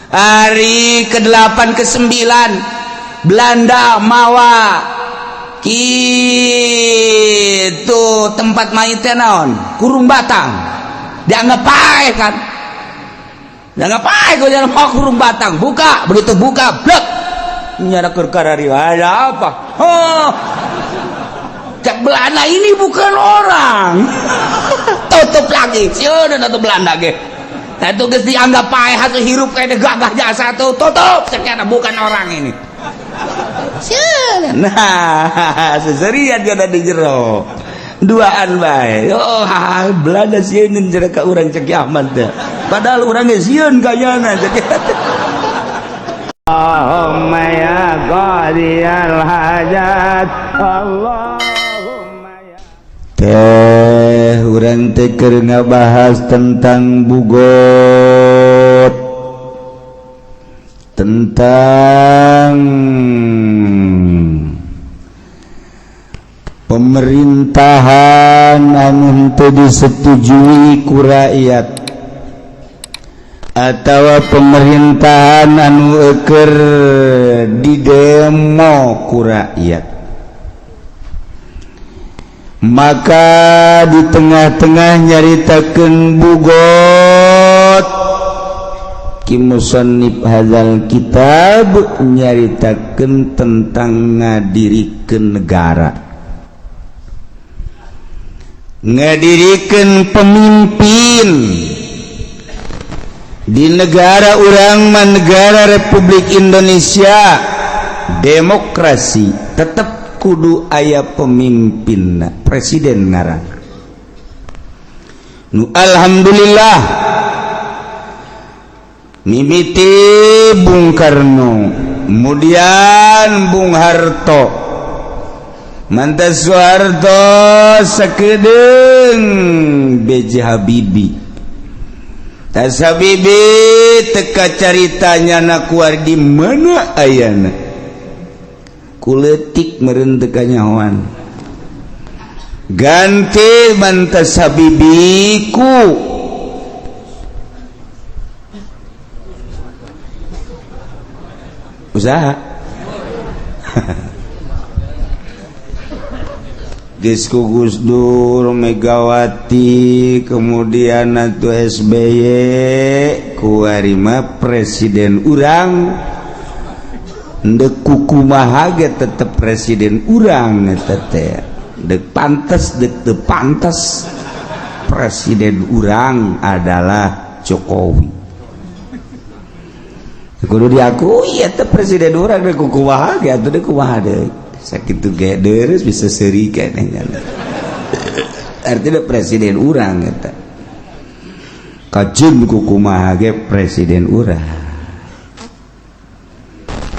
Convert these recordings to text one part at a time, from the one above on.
Hari ke-8 ke-9 Belanda mawa gitu tempat mayitnya naon, kurung batang, dianggap paeh kan, dianggap paeh. Gue jangan mau kurung batang, buka, begitu buka, blek, nyara perkara ada apa. Oh, cek Belanda, ini bukan orang, tutup lagi. Sieun atau Belanda ge. Nah, itu geus dianggap paeh hasil hirup kayak gagah jasa tuh, tutup, sekian, bukan orang ini. Sieun. Nah, seserian dia ada di jero duaan bae. Oh, Belanda sieun jero ka urang, cek Ahmad teh, padahal urang ge sieun kayana, cek. اللهم يا قاضي الحاجات اللهم يا Teh urang teh keur ngabahas tentang bughot, tentang pemerintahan anu henteu disetujui ku rakyat atau pemerintahan anu eker di demo ku rakyat. Maka di tengah-tengah nyaritakeun bughot, ki musannif hadzal kitab nyaritakeun tentang ngadirikeun negara, ngadirikeun pemimpin di negara urang mah, negara Republik Indonesia demokrasi, tetap kudu aya pemimpin, presiden ngaran nu alhamdulillah mimiti Bung Karno, kemudian Bung Harto, mantas Soeharto, sakedeung BJ Habibie. Tas Habibie teka caritanya na kuar di mana ayana, kuletik meureun teu kanyahoan. Ganti mantas Habibie ku usaha. Geus ku Gus Dur, Megawati, kemudian atuh SBY, kuari mah presiden urang. Ndek kukumaha ge tetep presiden urang eta teh, dek pantes dek teu pantes, presiden urang adalah Jokowi. Kudu diakui eta presiden urang, dek kukumaha ge atuh, dek kumaha deui, sakitu ge deres bisa seuri keneh. Artinya presiden urang eta kajun kukumaha ge presiden urang.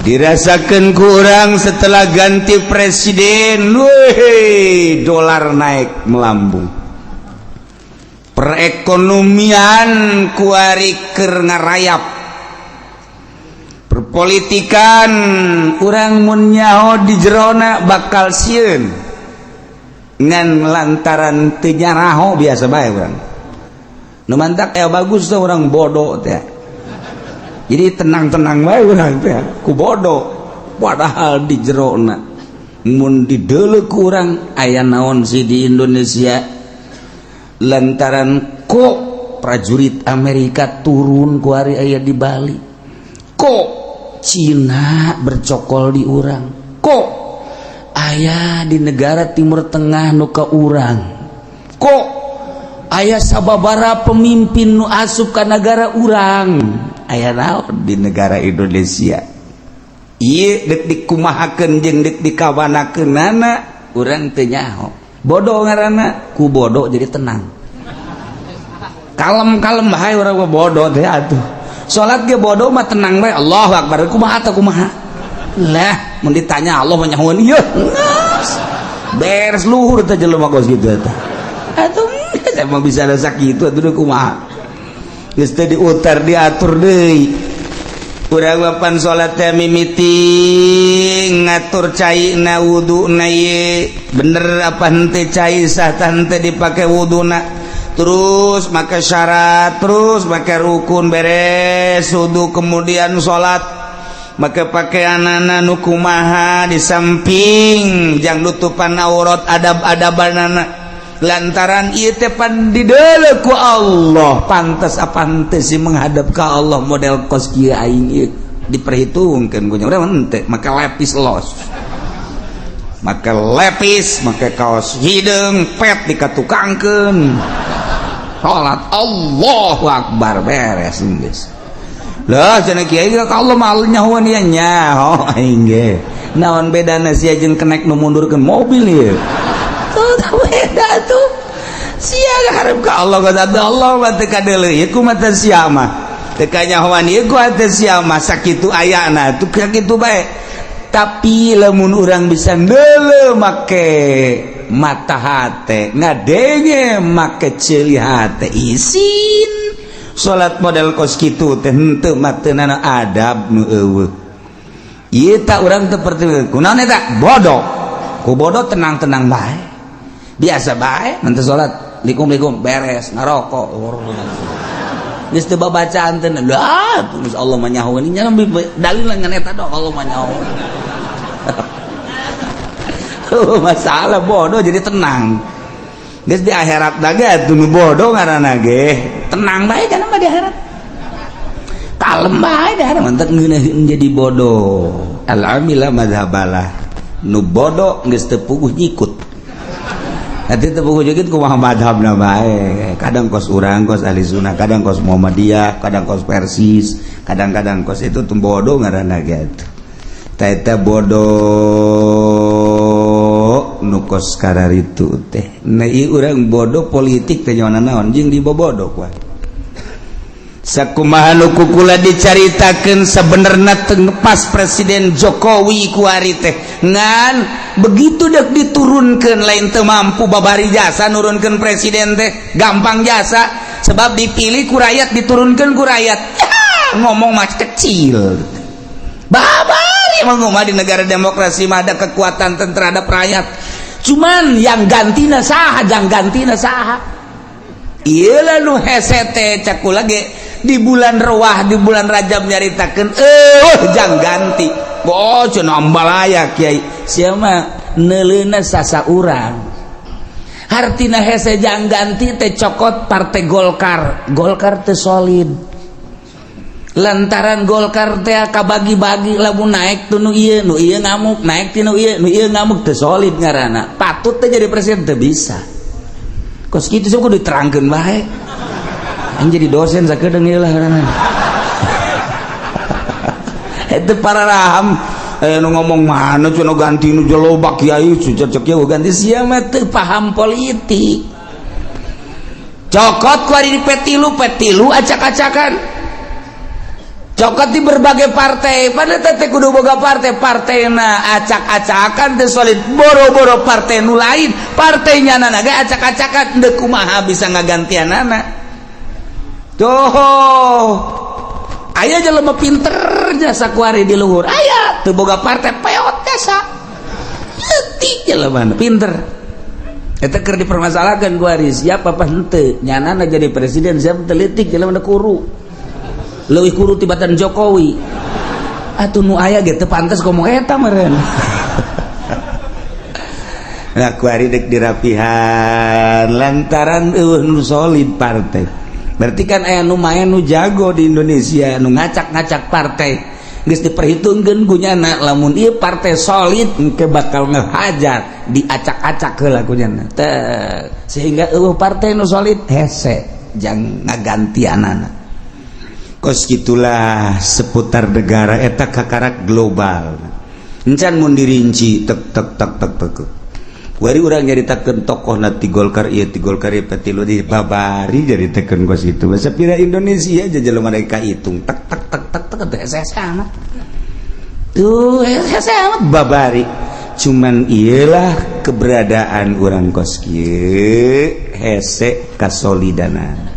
Dirasakan kurang setelah ganti presiden, weh, dolar naik melambung, perekonomian kuari keur ngarayap, perpolitikan urang mun nyaho di jerona bakal sieun, ngan lantaran teu nyaraho biasa bae urang. Nu mantak aya bagus tuh orang bodoh teh, jadi tenang-tenang bae urang teh ku bodoh, padahal di jerona mun dideuleu ku urang aya naon sih di Indonesia? Lantaran kok prajurit Amerika turun kuari aya di Bali, kok Cina bercokol di urang, kok aya di negara Timur Tengah nu ka urang, kok aya sababara pemimpin nu asup ka negara urang, aya naon di negara Indonesia? Ieu dek dikumahakeun jeung dek dikawanakeunana urang teu nyaho. Bodoh ngaranna, ku bodoh jadi tenang, kalem-kalem bae urang mah. Bodoh teh atuh salat ge bodoh mah tenang bae, Allahu akbar, kumaha teh, kumaha lah. Mun ditanya Allah mah nyahoan ieu beres, luhur teh jelema kos kitu eta atuh. Emang bisa ada sakitu atuh, kumaha geus teh diutar diatur deui. Urang papan salat teh mimiti ngatur cai na wuduna, ye bener apa henteu, cai sah tah henteu dipake wuduna. Terus make syarat, terus make rukun, beres wudu, kemudian salat, make pakaianana nu kumaha, di samping jang nutupan aurat, adab-adabanana, lantaran ieu teh pan dideuleu ku Allah. Pantes apa henteu sih menghadap ka Allah model kos kieu aing ieu, diperhitungkeun ku nya urang henteu. Make lepis los, make lepis, make kaos hideung pet dikatukangkeun, salat, Allahu akbar, beres geus lah. Cenah kiai ka Allah mah nyahoan ieu, nyaho aing ge. Naon bedana sia jeung kenek nu mundurkeun mobil ieu? Tuh tah beda tuh. Sia harap ka Allah, ka Allah mah teu kadeuleu ieu ku mata sia mah, teu kanyahoan ieu ku hate sia mah. Sakitu ayana tuh, sakitu bae. Tapi lamun urang bisa neuleu make mata hate, ngadenge make ceuli hate, isin salat model kos kitu teh henteu matenana adab nu eueuh ieu. Tak urang teu seperti kunaon eta bodoh, ku bodoh tenang-tenang bae, biasa bae. Nanti salat likum-likum, beres ngarokok, geus teu babacaan teh lah. Geus Allah mah nyahoeun nya, dalil ngan eta dong, Allah mah nyahoeun. Masalah bodoh jadi tenang. Geus di akhirat ge atuh nu bodoh ngaranna ge tenang bae kana mah, di akhirat kalem bae di akhirat. Mantap ngeunaheun jadi bodoh. Al amila madhabalah, nu bodoh geus teu puguh nyikut. Nanti teu puguh nyikut kumaha madhabna bae. Kadang kos urang, kos ahli sunnah, kadang kos Muhammadiyah, kadang kos Persis, kadang-kadang kos itu tuh. Bodoh ngaranna ge atuh. Eta bodoh nu kos kararitu teh. Nah, ieu urang bodoh politik teh nyawana naon jeung dibobodo kuat. Sakumaha nu ku kula dicaritakeun, sebenarnya teu pas Presiden Jokowi kuari teh, ngan begitu dek diturunkeun lain teu mampu, babari jasa nurunkeun presiden teh gampang jasa, sebab dipilih ku rakyat, diturunkeun ku rakyat. Ya, ngomong mah kecil, babari emang mah di negara demokrasi mah ada kekuatan terhadap rakyat. Cuman yang gantina saha, jang gantina saha? Iyalah nu hese teh. Cek kula ge di bulan Rewah, di bulan Rajab nyaritakeun jang ganti. Oh, cenah ambalaya kiai sia mah neuleuna sasa urang. Hartina hese jang ganti teh, cokot Partai Golkar. Golkar teh solid lantaran Golkar teh kabagi-bagi. Lamun naik tuh nu ieu, nu ieu ngamuk, naik ti nu ieu, nu ieu ngamuk, teu solid ngaranna. Patut teh jadi presiden teu bisa kos kitu. Sok kudu diterangkeun bae. Aing jadi dosen sakedeung ieu lah ngaranna. Itu para raham nu ngomong mana cenah ganti nu loba kiai cocok kieu ganti, sia mah teu paham politik. Cokot ku ari di P3, P3 acak-acakan. Cokot di berbagai partai pada teh kudu boga partai, partaina acak-acakan, teu solid. Boro-boro partai nu lain, partainya nana ge acak-acakan, deuk kumaha bisa ngagantianana? Tuh aya jelema pinter jasa kuari di luhur, aya teu boga partai, peot jasa leutik, jelema pinter. Eta keur dipermasalahkan kuari siapa apa henteu nyanana jadi presiden, siapa telitik jelema kuru, leuwih kuru tibatan Jokowi atuh. Nu aya ge teu pantes ngomong eta meureun. Nah, kuari dek dirapihan lantaran eueuh nu solid partai. Berarti kan aya nu main, nu jago di Indonesia, nu ngacak-ngacak partai. Geus diperhitungkeun ku nyana, lamun ieu partai solid engke bakal ngehajar, diacak-acak heula ku nyana teh, sehingga eueuh partai nu solid, hese jang ngagantianana. Kos gitulah seputar negara eta kakarak global. Encan mun dirinci tek tek tek tek tek. Wari urang nyaritakeun tokoh na ti Golkar ieu, ti Golkar ieu, P3 di babari jadi teken kos itu. Masa pira Indonesia aja jelema mereka hitung tek tek tek tek tek teh hese amat. Tuh hese amat babari. Cuman iyalah keberadaan urang kos kieu hese kasolidana.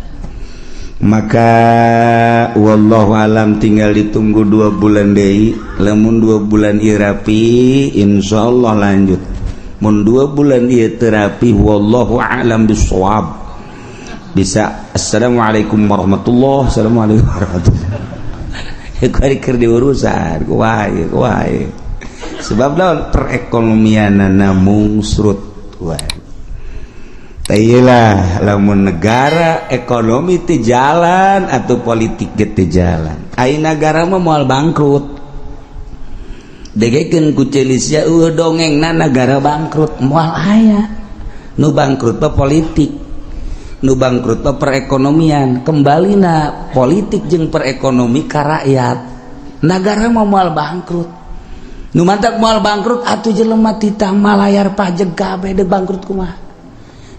Maka wallahu alam, tinggal ditunggu 2 bulan deui. Lamun 2 bulan ieu rapi, insyaallah lanjut. Mun 2 bulan ieu teu rapi, wallahu alam bisawab. Bisa assalamualaikum warahmatullahi, assalamualaikum warahmatullahi. Kuari keur diurusan kumaha ieu, kumaha ieu? Sebab naon? Perekonomianana mungsrut wae. Lah, lamun negara ekonomi teu jalan atau politik ge teu jalan, ai negara mah moal bangkrut. Degekeun ku ceuli sia, eueuh dongengna negara bangkrut. Moal aya nu bangkrut mah, politik nu bangkrut mah perekonomian. Kembalina politik jeung perekonomi ka rakyat, negara mah moal bangkrut. Nu mantak moal bangkrut atuh jelema titah malayar pajak kabeh, deuk bangkrut kumaha?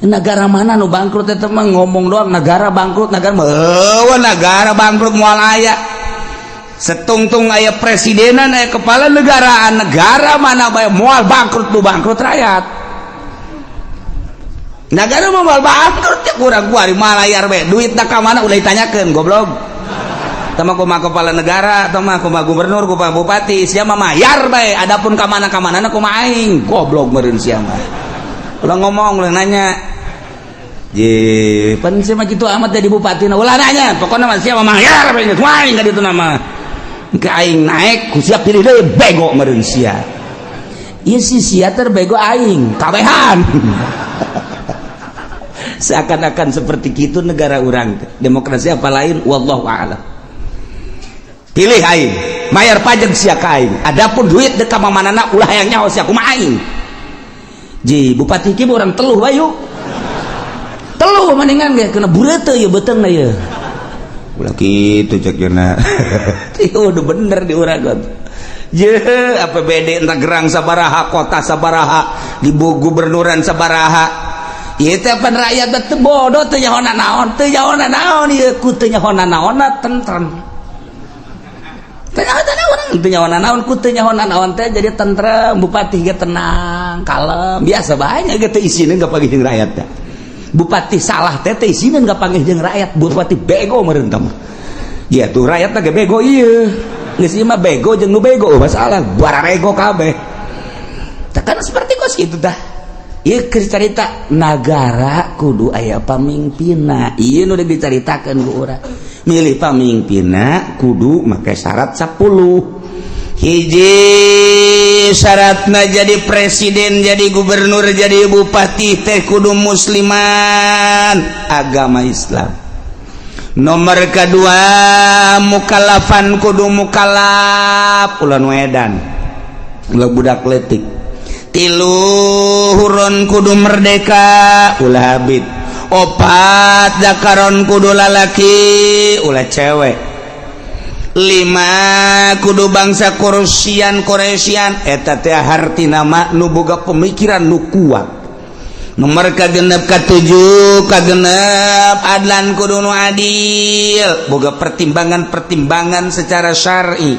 Negara mana nu bangkrut? Eta mah ngomong doang negara bangkrut. Negara mah eueuh, negara bangkrut moal aya. Setungtung aya presidenan, aya kepala negaraan, negara mana bae moal bangkrut. Nu bangkrut rakyat. Negara mah moal bangkrut ya. Kurang kuari malayar bae, duitna ka mana ulah ditanyakeun, goblok. Tama kumaha kepala negara, tama kumaha gubernur, kumaha bupati, sia mah mayar bae, adapun ka mana ka mana kumaha aing, goblok meureun sia mah. Ulah ngomong, ulah nanya. Je, pan sia mah kitu amat jadi bupati, nah, ulah nanya, pokoknya mah sia mah mayar bae geus aing ka ditu nama. Ke aing naik, ku siap pilih deui, bego meureun sia. Ieu si sia terbego aing, kabehan. Seakan-akan seperti itu negara urang demokrasi apa lain, wallahu a'lam. Pilih aing, bayar pajak sia ka aing. Adapun duit dek ka mamanana ulah hayang nyaho sia kumaha aing. Ji, bupati ki urang teluh bayu. Teluh mendingan ge kena bureute ieu beuteungna ieu. Ulah kitu cek jeuna. Ieu udah bener di urang. Je, APBD entah gerang sabaraha, kota sabaraha, di gubernuran sabaraha. Ieu teh pan rakyat teh bodoh, teu nyaho naon, teu nyaho naon ieu, ku teu nyaho naonna tentrem. Teu nyaho naon, teu nyaho naon, ku teu nyaho naon teh jadi tentrem, bupati ge tenang, kalem, biasa banyak ge teu isineun kapanggih jeung rakyat teh. Bupati salah teh teu isineun kapanggih jeung rakyat, bupati bego meureun tah mah. Ya tuh rakyat teh ge bego ieu. Geus ieu mah bego jeung nu bego masalah bararego kabeh. Tah kan seperti kos kitu tah. Ieu keur carita nagara kudu aya pamimpinna. Ieu nu dicaritakeun ku urang. Milih pamimpinna kudu make syarat 10. Hiji syaratna jadi presiden, jadi gubernur, jadi bupati teh kudu musliman, agama Islam. Nomor kedua, mukallafan, kudu mukallaf, ulah nu edan, ulah budak letik. Tilu, hurron, kudu merdeka, ulah habit. Opat, zakaron, kudu lalaki, ulah cewek. Lima, kudu bangsa Quraisyan. Quraisyan eta teh hartina mah nu boga pemikiran nu kuat. Nomor kagenep, katujuh, kagenep, adlan, kudu nu adil, boga pertimbangan-pertimbangan secara syar'i.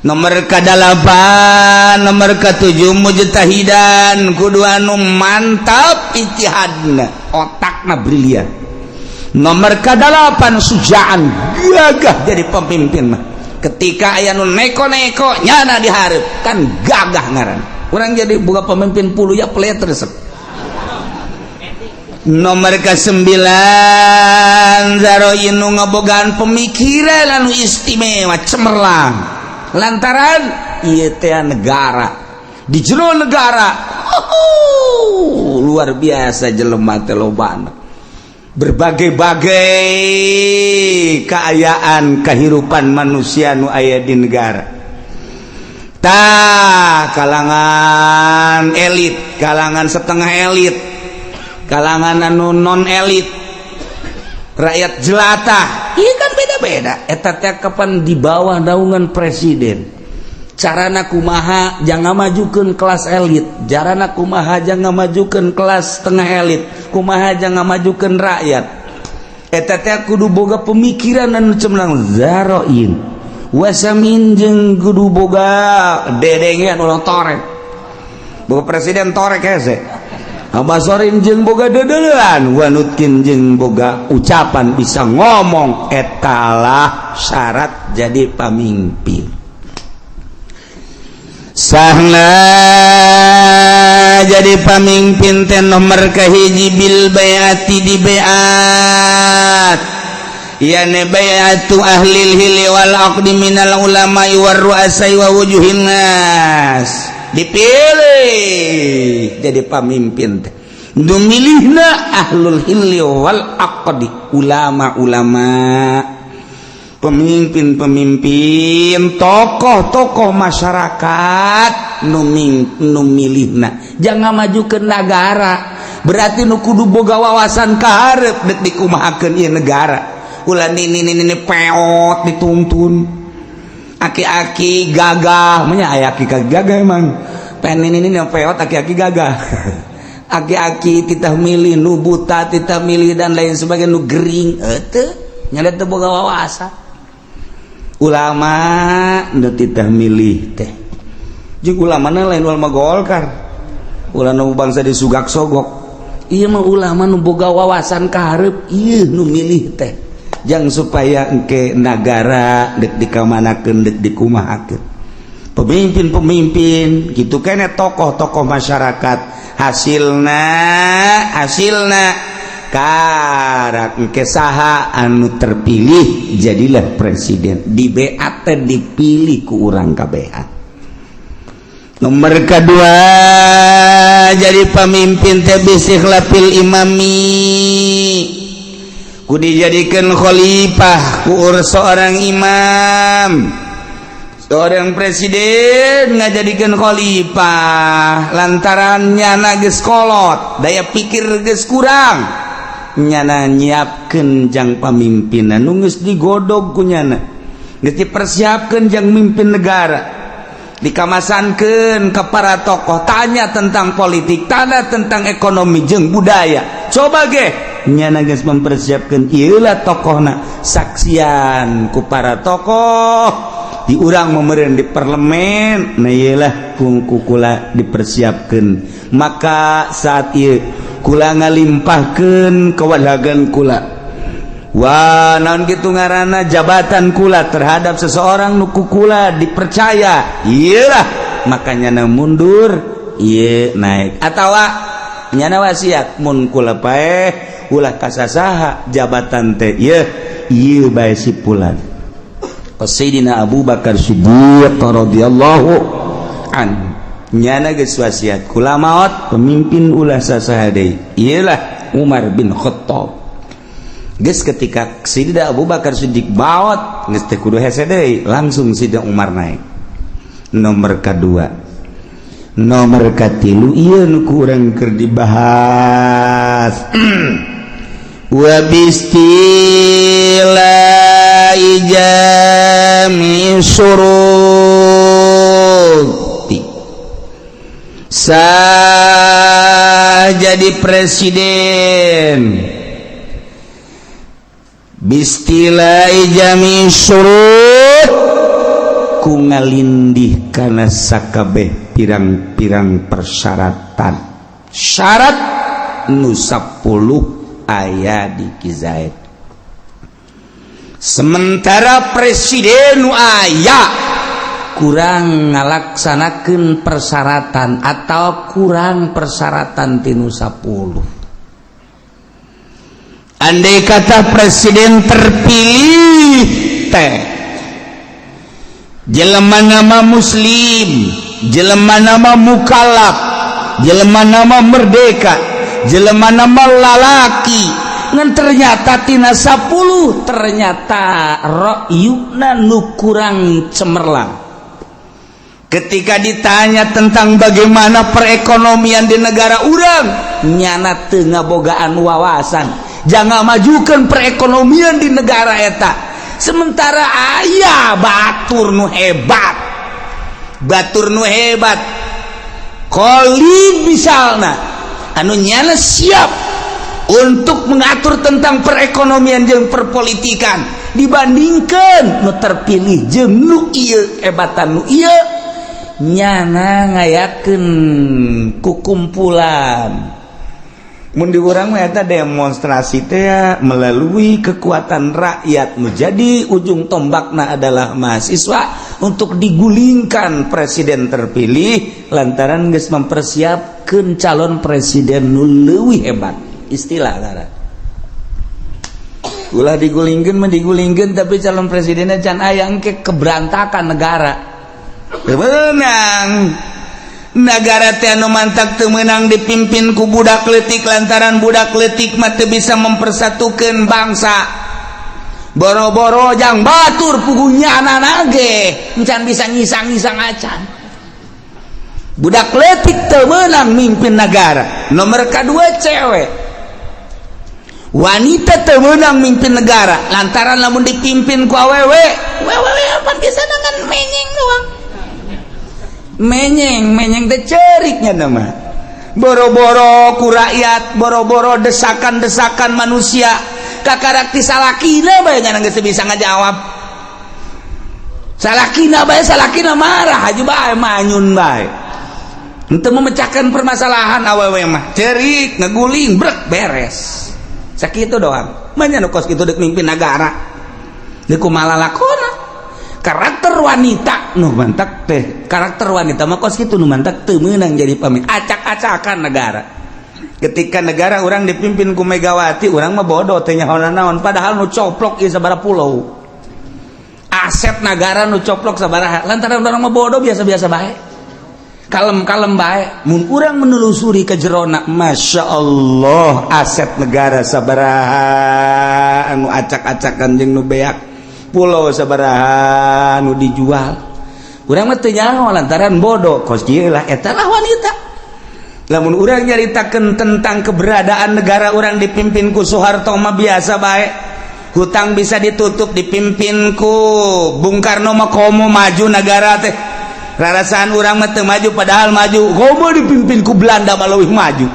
Nomor kadalapan, nomor ketujuh, mujtahidan, kudu anu mantap ijtihadna, otakna brilian. Nomor kadalapan, sujaan, gagah jadi pemimpin mah. Ketika aya nu neko-neko nyana dihareup kan gagah ngaran urang jadi boga pemimpin puluh ya pelet resep. Nomor ke-9, zaroin, nu ngabogaan pemikiran anu istimewa, cemerlang, lantaran ieu teh negara, di jero negara luar biasa jelema teh lobana, berbagai-bagai keayaan kehidupan manusia nu aya di negara. Tah, kalangan elit, kalangan setengah elit, kalangan anu non elit, rakyat jelata, iya kan beda-beda. Eta teh kapan di bawah naungan presiden, carana kumaha jangan majukan kelas elit, carana kumaha jangan majukan kelas setengah elit, kumaha jangan majukan rakyat, eta teh kudu boga pemikiran anu cemerlang, zaroin wasamin, jeung kudu boga dedengean, ulah torek. Boga presiden torek hese. Basorin, jeung boga dedelean, wanutkin, jeung boga ucapan, bisa ngomong. Etalah syarat jadi pamimpin. Sahna Kedua, jadi pamimpin teh nomor kahiji bil baiati, di baiat, yani baiatu ahlil hilli wal aqdi minal ulama war ru'asai wa wujuhin nas. Dipilih jadi pamimpin teh nu milihna ahlul hilli wal aqdi, ulama-ulama, pemimpin-pemimpin, tokoh-tokoh masyarakat nu milihna. Jangan maju ke negara, berarti nu kudu boga wawasan kaharep dek dikumahakeun ieu negara. Ulah nini nini peot dituntun, aki-aki gagah nya, aya aki gagah emang pen nini nini peot, aki-aki gagah, aki-aki titah milih nu buta, titah milih dan lain sebagainya, nu gering teu nya, teu boga wawasan. Ulama nu titah milih teh jeung ulama lain ulama Golkar, ulah nu bangsa di sugak sogok. Ieu mah ulama nu boga wawasan kaharep, ieu nu milih teh jang supaya engke nagara dek dikamanakeun, dek dikumahakeun. Pemimpin-pemimpin gitu kene, tokoh-tokoh masyarakat, hasilna hasilna karak engke saha anu terpilih jadilah presiden, di BAT, dipilih ku urang kabehan. Nomor kedua, jadi pemimpin teh bistikhlafil imami, ku dijadikan khalifah ku seorang imam. Seorang presiden ngajadikan khalifah lantaran nyana geus kolot, daya pikir geus kurang, nyana nyiapkeun jang pamimpinan nu geus digodog ku nyana, geus dipersiapkeun jang mimpin negara, dikamasankeun ke para tokoh, tanya tentang politik, tanya tentang ekonomi jeung budaya. Coba ge nyana geus mempersiapkeun, ieu lah tokohna, saksian ku para tokoh di urang memeren di parlemen. Nah, iyalah kula dipersiapkan. Maka saat ieu kula ngalimpahkeun kewenangan kula. Wah, naon gitu ngaranna, jabatan kula terhadap seseorang nu ku kula dipercaya, iyalah makanya na mundur, ieu naik, atawa nyana wasiat mun kula paeh ulah kasasaha jabatan teh, ieu ieu bae si pulan. Sayyidina Abu Bakar Siddiq radhiyallahu an nyana geus wasiat, kula maot pemimpin ulah sasaha deui, iyalah Umar bin Khattab. Geus ketika Sayyidina Abu Bakar Siddiq maot, geus teu kudu hese deui, langsung Sayyidina Umar naik nomor kedua. Nomor katilu, ieu nu ku urang keur dibahas, wa bistila jami syuruti. Sah jadi presiden bistila jami syurut ku ngalindih kana sakabeh pirang-pirang persyaratan, syarat nu 10 aya di Ki Zaid. Sementara presiden nu aya kurang ngalaksanakeun persyaratan atau kurang persyaratan tinu 10. Andai kata presiden terpilih teh jelema nama muslim, jelema nama mukallaf, jelema nama merdeka, jelema nama lalaki, ngan ternyata tina 10 ternyata ra'yuna nu kurang cemerlang. Ketika ditanya tentang bagaimana perekonomian di negara urang, nyana teu ngabogaan wawasan jangan majukan perekonomian di negara eta. Sementara aya batur nu hebat, batur nu hebat Khalid misalnya, anu nyana siap untuk mengatur tentang perekonomian jeung perpolitikan, dibandingkan nu terpilih jeung nu ieu, hebatan nu ieu. Nyana ngayakeun kukumpulan, mun di urang mah eta demonstrasi teh, melalui kekuatan rakyat menjadi ujung tombakna adalah mahasiswa. untuk digulingkan presiden terpilih lantaran geus mempersiapkan calon presiden nu leuwih hebat. Istilah lara ulah digulingkeun mah digulingkeun, tapi calon presidennya can aya, engke keberantakan negara. Menang negara teh anu mantak teu meunang dipimpin ku budak leutik, lantaran budak leutik mah teu bisa mempersatukan bangsa. Boro-boro jang batur, pugunya anak ge encan bisa ngisang-ngisang acan. Budak leutik teu meunang mimpin negara. Nomor kedua, cewek, wanita teu meunang mimpin negara, lantaran lamun dipimpin ku awewe, wewe apa biasa kan menyeng doang, menyeng menyeng teh ceriknya nama. Boro-boro ku rakyat, boro-boro desakan-desakan manusia, kakarak ti salakina bae geus bisa ngajawab. Salakina bae, salakina marah aja bae, manyun bae untuk memecahkan permasalahan. Awewe mah cerik, ngeguling, brek, beres, sakitu doang. Banyak nu kos kitu dek mimpin negara, dek kumaha lalakona? Karakter wanita nu mantak teh, karakter wanita mah kos kitu, nu mantak teu meunang jadi pemimpin, acak-acakan negara. Ketika negara urang dipimpin ku Megawati, urang mah bodoh, teh nyaho naon, padahal nu coplok ieu sabaraha pulau, aset negara nu coplok sabaraha. Lantaran urang mah bodoh, biasa-biasa bae, kalem-kalem bae. Mun urang menelusuri ke jerona, Masya Allah, aset negara sabaraha anu acak-acakan jeung nu beak, pulau sabaraha nu dijual, urang mah teu nyaho lantaran bodoh. Kos kieu lah, eta lah wanita. Lamun urang nyaritakeun tentang keberadaan negara urang dipimpin ku Soeharto mah biasa bae, hutang bisa ditutup. Dipimpin ku Bung Karno mah komo maju negara teh, rarasaan urang mah teu maju, padahal maju. Komo dipimpin ku Belanda mah leuwih maju.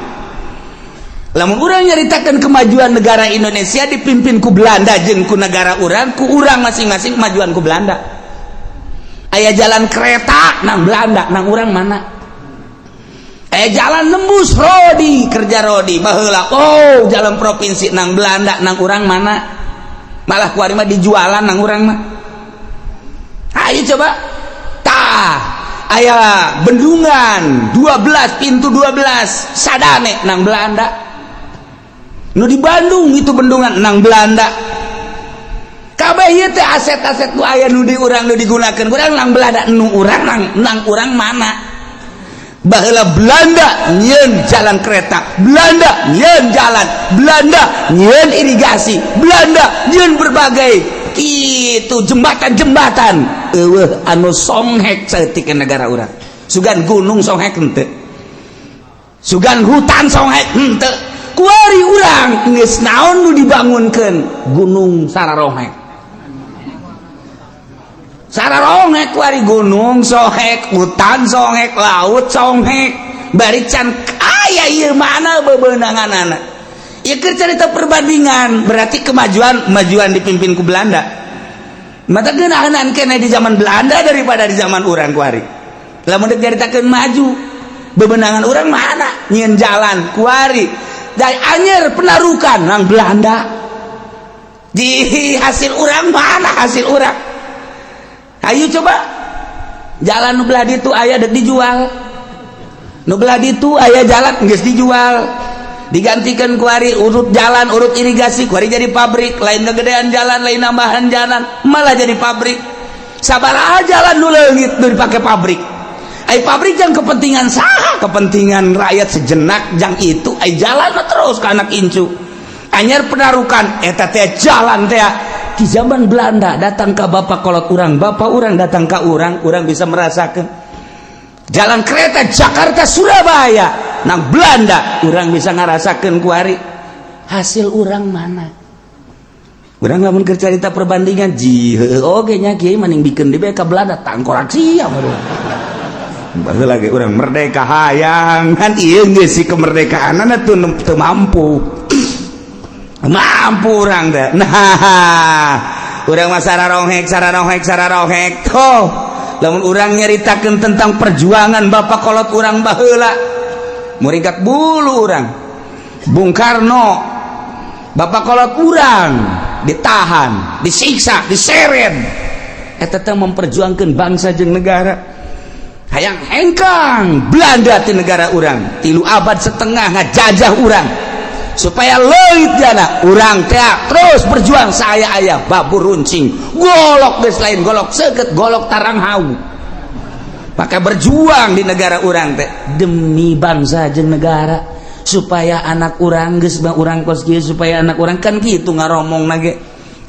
Lamun urang nyaritakan kemajuan negara Indonesia dipimpin ku Belanda jeung ku negara urang, ku urang masing-masing, kemajuan ku Belanda. Aya jalan kereta nang Belanda, nang urang mana? Aya jalan nembus rodi kerja rodi baheula, oh, jalan provinsi nang Belanda, nang urang mana? Malah kuari mah dijualan nang urang mah. Ayo coba tah, aya bendungan 12 pintu, 12 sadane nang Belanda. Nu di Bandung itu bendungan nang Belanda. Kabeh ieu teh aset-aset nu aya, nu di urang, nu digunakeun urang, nang Belanda. Nu urang nang urang mana? Baheula Belanda nyieun jalan kereta, Belanda nyieun jalan, Belanda nyieun irigasi, Belanda nyieun berbagai itu jembatan-jembatan. Eueuh anu songhek saeutik negara urang. Sugan gunung songhek henteu, sugan hutan songhek henteu. Kuari urang geus naon nu dibangunkeun? Gunung sararonghek, sararonghek kuari. Gunung sohek, hutan songhek, laut songhek, bari can aya ieu. Mana bebenanganana ieu? Keur cerita perbandingan, berarti kemajuan kemajuan dipimpin ku Belanda. Mata geunahan kene di zaman Belanda daripada di zaman urang kuari. Lamun dek nyaritakeun maju, bebenangan urang mana? Nyieun jalan kuari dari Anyer Penarukan nang Belanda. Di hasil urang mana? Hasil urang, ayo coba, jalan nu belah ditu aya, dek dijual. Nu belah ditu aya jalan, geus dijual, digantikan kuari urut jalan, urut irigasi, kuari jadi pabrik. Lain kegedean jalan, lain nambahan jalan, malah jadi pabrik. Sabaraha jalan nu leungit nu dipake pabrik? Ai pabrik jang kepentingan saha? Kepentingan rakyat sejenak jang itu. Ai jalan mah terus ke anak incu. Anyar Penarukan eta teh jalan teh di zaman Belanda datang ke bapak kolot urang, bapak urang datang ke urang, urang bisa merasakan jalan kereta Jakarta Surabaya nang Belanda, urang bisa ngerasakan kuari. Hasil urang mana? Urang lamun keur carita perbandingan ji oge nya, kiai maning bikeun di ka Belanda, tangkorak sia. Baheula lagi urang merdeka hayang kan, ieu geus si kemerdekaan tuh teu mampu mampu urang teh. Nah, urang mah sararonghek, sararonghek, sararonghek toh. Lamun urang nyaritakeun tentang perjuangan bapak kolot urang baheula, muringkak bulu urang. Bung Karno, bapak kolot urang, ditahan, disiksa, diseret. Eta teh memperjuangkan bangsa jeung negara. Hayang hengkang Belanda ti negara urang, 3,5 abad ngajajah urang supaya leuit jana urang teh terus berjuang. Saya aya babur runcing golok geus lain golok seukeut, golok tarang hau, maka berjuang di negara urang teh demi bangsa jeung negara supaya anak urang geus urang kos kieu, supaya anak urang kan kitu ngaromong nage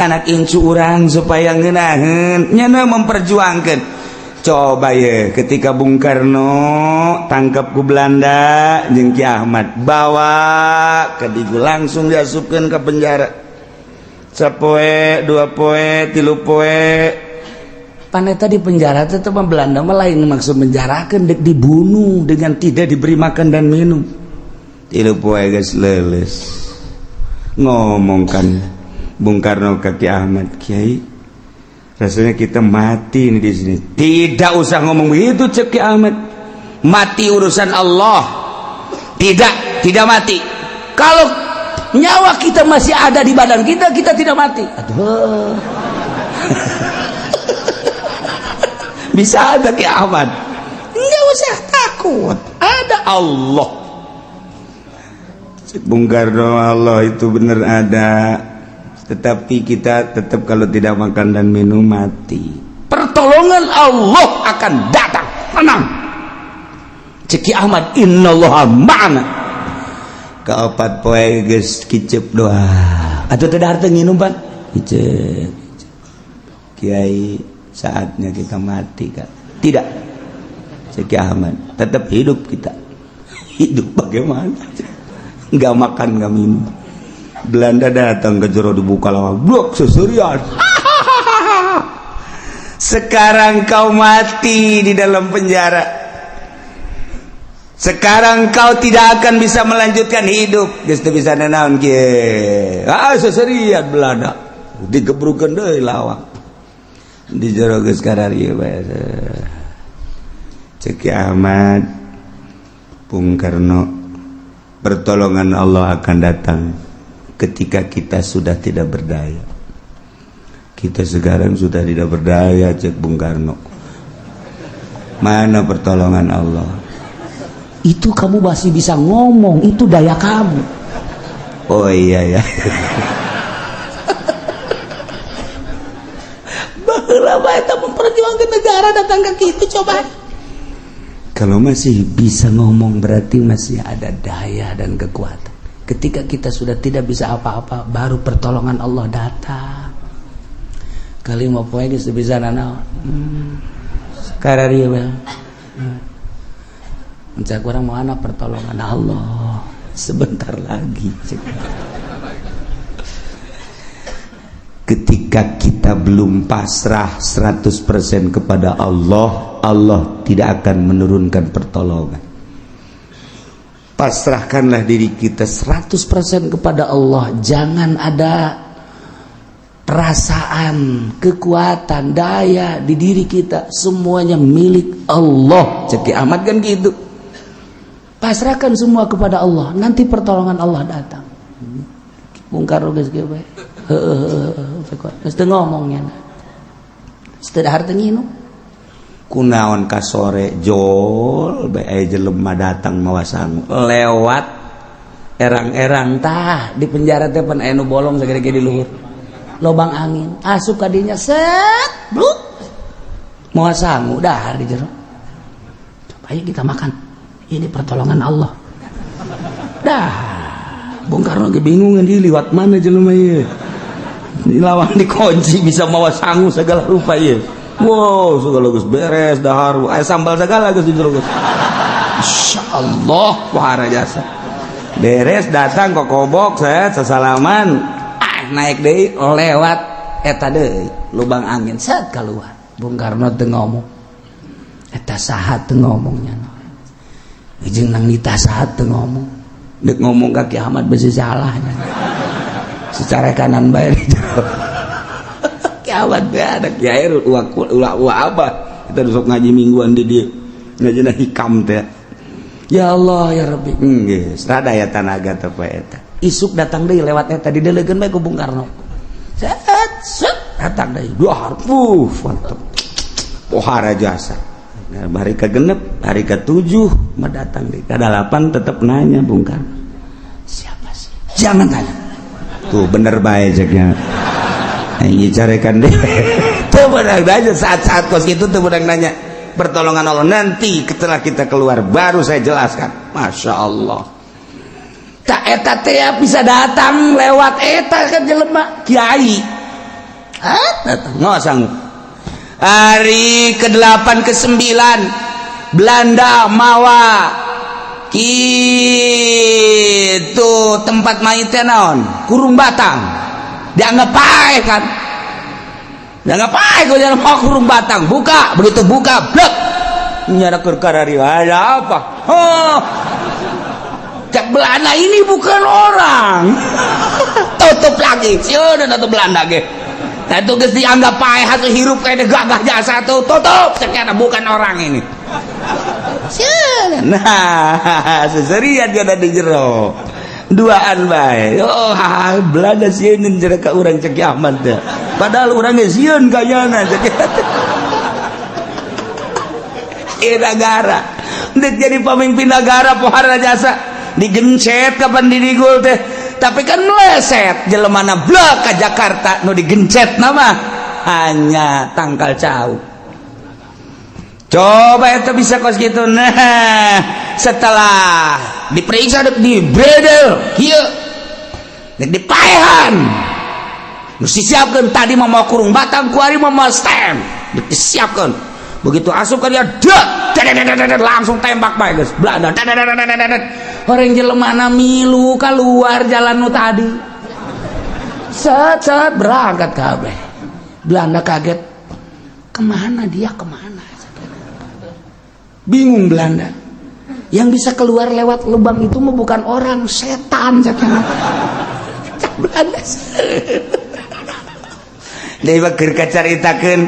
anak incu urang supaya ngeunaheun nyana memperjuangkan. Coba ya ketika Bung Karno tangkap ku Belanda jeung Ki Ahmad bawa ke Digu, langsung diasupkeun ke penjara sapoe, 2 poe, 3 poe. Paneta di penjara tetep Belanda mah lain maksud menjarakeun, dek dibunuh dengan tidak diberi makan dan minum. 3 poe geus leuleus ngomong kan Bung Karno ke Ki Ahmad, "Kiai, rasanya kita mati nih di sini." "Tidak usah ngomong begitu," cek Ki Ahmad. "Mati urusan Allah. Tidak, tidak mati. Kalau nyawa kita masih ada di badan kita, kita tidak mati." Aduh. Bisa ada Ki Ahmad. Enggak usah takut. Ada Allah. Cek Bung Karno, Allah itu benar ada. Tetapi kita tetap kalau tidak makan dan minum mati. Pertolongan Allah akan datang. Tenang. Cek Ki Ahmad, innallaha ma'ana. Kaopat poe geus kicep doa. Atuh teu dahar teu nginum pan? Kicep. "Kiai, saatnya kita mati kan?" "Tidak." Cek Ki Ahmad, tetap hidup kita. Hidup bagaimana? Enggak makan, enggak minum. Belanda datang ke jero, dibuka lawang, blok seserian. Sekarang kau mati di dalam penjara. Sekarang kau tidak akan bisa melanjutkan hidup. Geus teu bisa nanaon kieu. Ah, seserian Belanda. Digebrukeun deui lawang. Di jero geus kararieu bae. Cek Ki Ahmad, "Bung Karno, pertolongan Allah akan datang ketika kita sudah tidak berdaya. Kita sekarang sudah tidak berdaya," cek Bung Karno. "Mana pertolongan Allah?" Itu kamu masih bisa ngomong, itu daya kamu. Oh iya ya. Baheula bae eta memperjuangkan negara datang ke kitu coba. Kalau masih bisa ngomong berarti masih ada daya dan kekuatan. Ketika kita sudah tidak bisa apa-apa, baru pertolongan Allah datang. Kali mau poe geus bisa nanaon. Kararieu bae. Mencak urang mau ana pertolongan Allah sebentar lagi. Ketika kita belum pasrah 100% kepada Allah, Allah tidak akan menurunkan pertolongan. Pasrahkanlah diri kita 100% kepada Allah. Jangan ada perasaan, kekuatan, daya di diri kita. Semuanya milik Allah. Cek Ki Ahmad kan gitu. Pasrahkan semua kepada Allah, nanti pertolongan Allah datang. Bung Karno geus kieu bae. Heueuh heueuh, geus teu ngomongnya. Geus teu dahar teu nginum. Kunaon ka sore jol bae aya jelema datang mawa sangu lewat erang-erang tah di penjara teh pan aya nu bolong sagede-gede di luhur. Lobang angin asup ka dinya set bluk mawa sangu dahar di jero. Coba ayo kita makan. Ini pertolongan Allah. Dah Bung Karno ge bingung di liwat mana jelema ieu. Di lawang dikunci bisa mawa sangu segala rupa ieu. Wow, segala geus beres dahar, aya sambal segala geus di jero geus. Insyaallah wahara jasa. Beres datang ke kobok saya sesalaman, ah naik deui lewat eta deui lubang angin set keluar. Bung Karno teu ngomong. Eta saha teu ngomongnya. Jeung nang nita saha teu ngomong. Dek ngomong ka Ki Ahmad besi salahnya. Secara kanan bae di jero. Ki Ahmad bae ada kiai ulah ulah apa. Kita besok ngaji mingguan di dia. Ngaji hikam teh. Ya Allah ya Rabbi. Geus rada ya tanaga teh poe eta. Isuk datang deui lewat eta didelegeun bae ku Bung Karno. Set set. Datang deui dua mantep pohara jasa. Nah, hari ke-6, hari ke-7 mah datang deui. Ke-8 tetep nanya Bung Karno, siapa sih? Jangan tanya. Tuh bener bae ceknya. Ini carekan deh. Tuh bener aja saat-saat kos gitu tuh bener nanya. Pertolongan Allah nanti setelah kita keluar baru saya jelaskan. Masya Allah. Tak eta teh bisa datang lewat eta kan jelema kiai. Hah? Datang nggak sanggup. Hari ke-8 ke-9 Belanda mawa gitu tempat mayitnya naon kurung batang, dianggap paeh kan, dianggap paeh gue jalan mau kurung batang buka, begitu buka blek nyara perkara ada apa, oh cak Belanda ini bukan orang, tutup lagi sudah tutup Belanda ge. Nah itu geus dianggap paeh atau hirup kayak gagah jasa tuh tutup sekarang bukan orang ini. Nah seserian dia ada di jero duaan bae. Oh Belanda sieun jero ka urang cek kiamat teh, padahal urang ge sieun kayana cek ieu negara. Ndek jadi pemimpin negara pohara jasa digencet kapan didigul teh, tapi kan meleset jelemana blek ke Jakarta, nu digencet nama hanya tangkal cau. Coba itu bisa kos gitu. Nah setelah diperiksa di bredel kieu dipaehan, mesti siapkan tadi mau kurung batang kuari mau stand disiapkan. Begitu asup kan dia dek langsung tembak bae geus Belanda. Orang jelemana milu keluar jalan nu tadi, set set berangkat kabeh. Belanda kaget, kemana dia, kemana, bingung Belanda. Yang bisa keluar lewat lubang itu mah bukan orang, setan cak Belanda. Dewa keur kacaritakeun.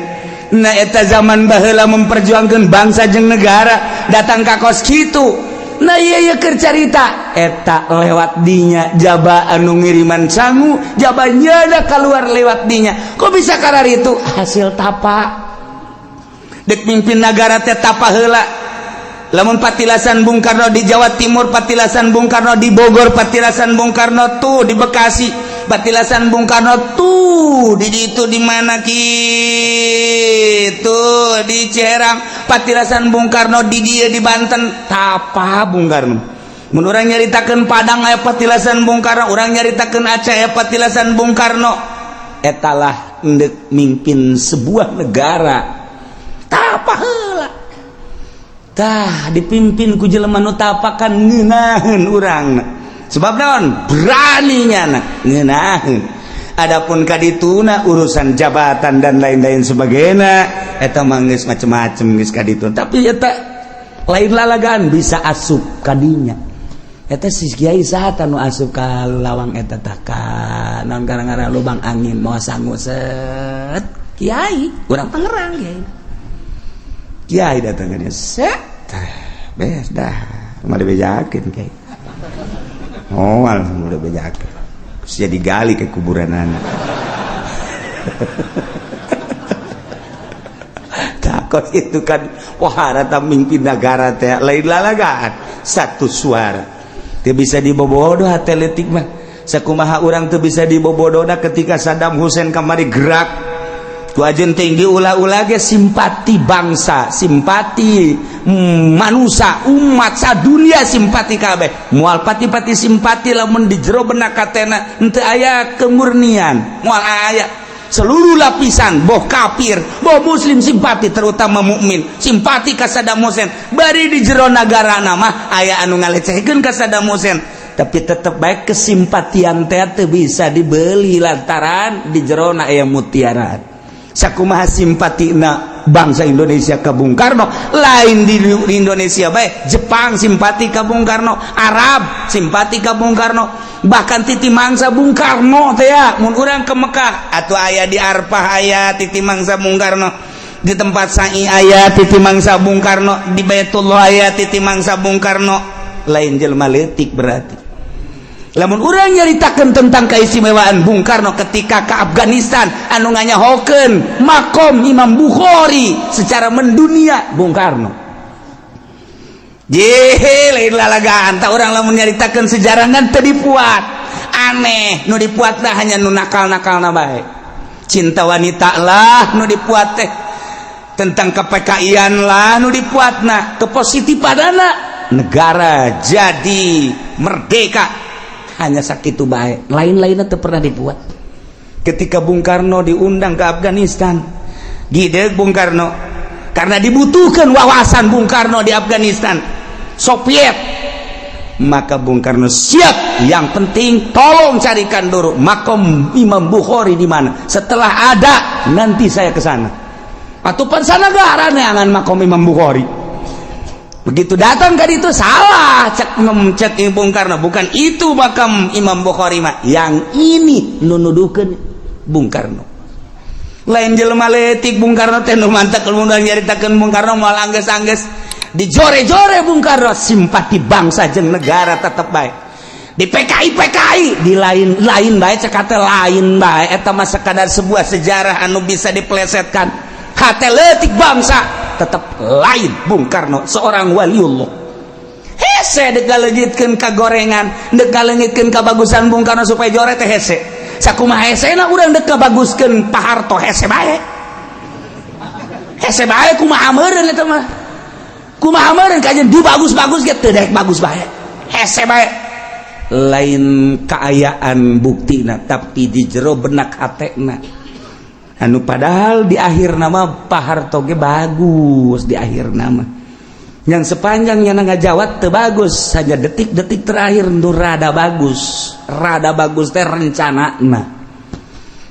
Nah eta zaman baheula memperjuangkan bangsa jeung negara datang ka kos kitu. Nah iya iya keur carita eta lewat dinya jaba anu ngiriman sangu jaba nyada keluar lewat dinya. Kok bisa karar itu hasil tapa dek mimpin negara teh tapa heula. Lamun patilasan Bung Karno di Jawa Timur, patilasan Bung Karno di Bogor, patilasan Bung Karno tuh di Bekasi, patilasan Bung Karno tuh di itu di mana gitu di Ciherang, patilasan Bung Karno di dia di Banten, tapa Bung Karno. Mun urang nyaritakeun Padang aya patilasan Bung Karno, urang nyaritakeun Aceh aya patilasan Bung Karno. Etalah endek mimpin sebuah negara. Tapa heula. Tah dipimpin ku jelema nu tapakan ngeunaheun urang. Sebab naon? Berani nyana ngeunaheun. Adapun kadituna urusan jabatan dan lain-lain sebagainya eta mah geus macem-macem geus kaditu. Tapi eta lain lalagaan bisa asup kadinya. Eta si kiai saha nu asup ka lawang eta tah ka naon gara-gara lubang angin mau sangu set kiai urang Tangerang kiai. Kiai datang dia set beres dah mau dibejakeun kiai. Oh, langsung udah bejakeun. Terus jadi gali ke kuburan anak. Takut itu kan wahara mimpin negara teh lain lalagaan satu suara. Teu bisa dibobodo hate leutik mah. Sakumaha urang teu bisa dibobodona ketika Saddam Hussein kamari gerak ku ajeun tinggi ulah-ulah ge simpati bangsa, simpati manusia, umat sadunia simpati kabeh. Moal pati-pati simpati lamun di jero benak katena henteu aya kemurnian, moal aya. Seluruh lapisan, boh kafir, boh muslim simpati, terutama mukmin, simpati ka Saddam Hussein. Bari di jero nagara mah aya anu ngalecehkeun ka Saddam Hussein, tapi tetep baik kesimpatian teh teu bisa dibeli lantaran di jero na aya mutiara. Sakumaha simpatina bangsa Indonesia ke Bung Karno, lain di Indonesia baik Jepang simpati ke Bung Karno, Arab simpati ke Bung Karno, bahkan titi mangsa Bung Karno teh ya mun urang ke Mekah atau aya di Arfah aya titi mangsa Bung Karno, di tempat sa'i aya titi mangsa Bung Karno, di Baitullah aya titi mangsa Bung Karno. Lain jelema leutik berarti. Lamun urang nyaritakeun tentang keistimewaan Bung Karno ketika ke Afghanistan, anu nganyahokeun makom Imam Bukhari secara mendunia Bung Karno. Jehe, lain lalagaan tak urang lamun nyaritakeun sejarah kan teu dipuat. Aneh, nu dipuat teh hanya nu nakal-nakalna bae. Cinta wanita lah nu dipuat teh, tentang ke-PKI-an lah nu dipuatna, kepositifanana negara jadi merdeka hanya sakitu bae, lain-lainnya teu pernah dibuat. Ketika Bung Karno diundang ke Afghanistan, gideg Bung Karno karena dibutuhkan wawasan Bung Karno di Afghanistan Soviet, maka Bung Karno siap, yang penting tolong carikan dulu makom Imam Bukhari di mana, setelah ada nanti saya ke sana. Atuh pan sanagara neangan makom Imam Bukhari. Begitu datang ke itu, salah, cek cek Bung Karno, bukan itu makam Imam Bukhari mah, yang ini. Nunuduhkeun Bung Karno lain jelema leutik. Bung Karno teh nu mantak kemudian nyaritakeun Bung Karno moal angges-angges dijore-jore. Bung Karno simpati bangsa jeung negara tetep bae di PKI PKI di lain lain bae, cek kata lain bae, eta mah sekadar sebuah sejarah anu bisa dipelesetkan. Hate leutik bangsa tetap lain. Bung Karno seorang waliullah. Hese dek ngaleungitkeun ka gorengan, dek ngaleungitkeun kabagusan Bung Karno supaya jore teh hese. Sakumaha hesena urang dek ngabaguskeun Pak Harto, hese bae, hese bae. Kumaha meureun eta mah, kumaha meureun kajian dibagus-bagus ge teu daek bagus bae, hese bae. Lain kaayaan buktina, tapi di jero benak hatena anu padahal di akhir nama Pak Harto ge bagus. Di akhir nama yang sepanjangnya ngajawat teu bagus, hanya detik-detik terakhir nu rada bagus, rada bagus teh rencana. Nah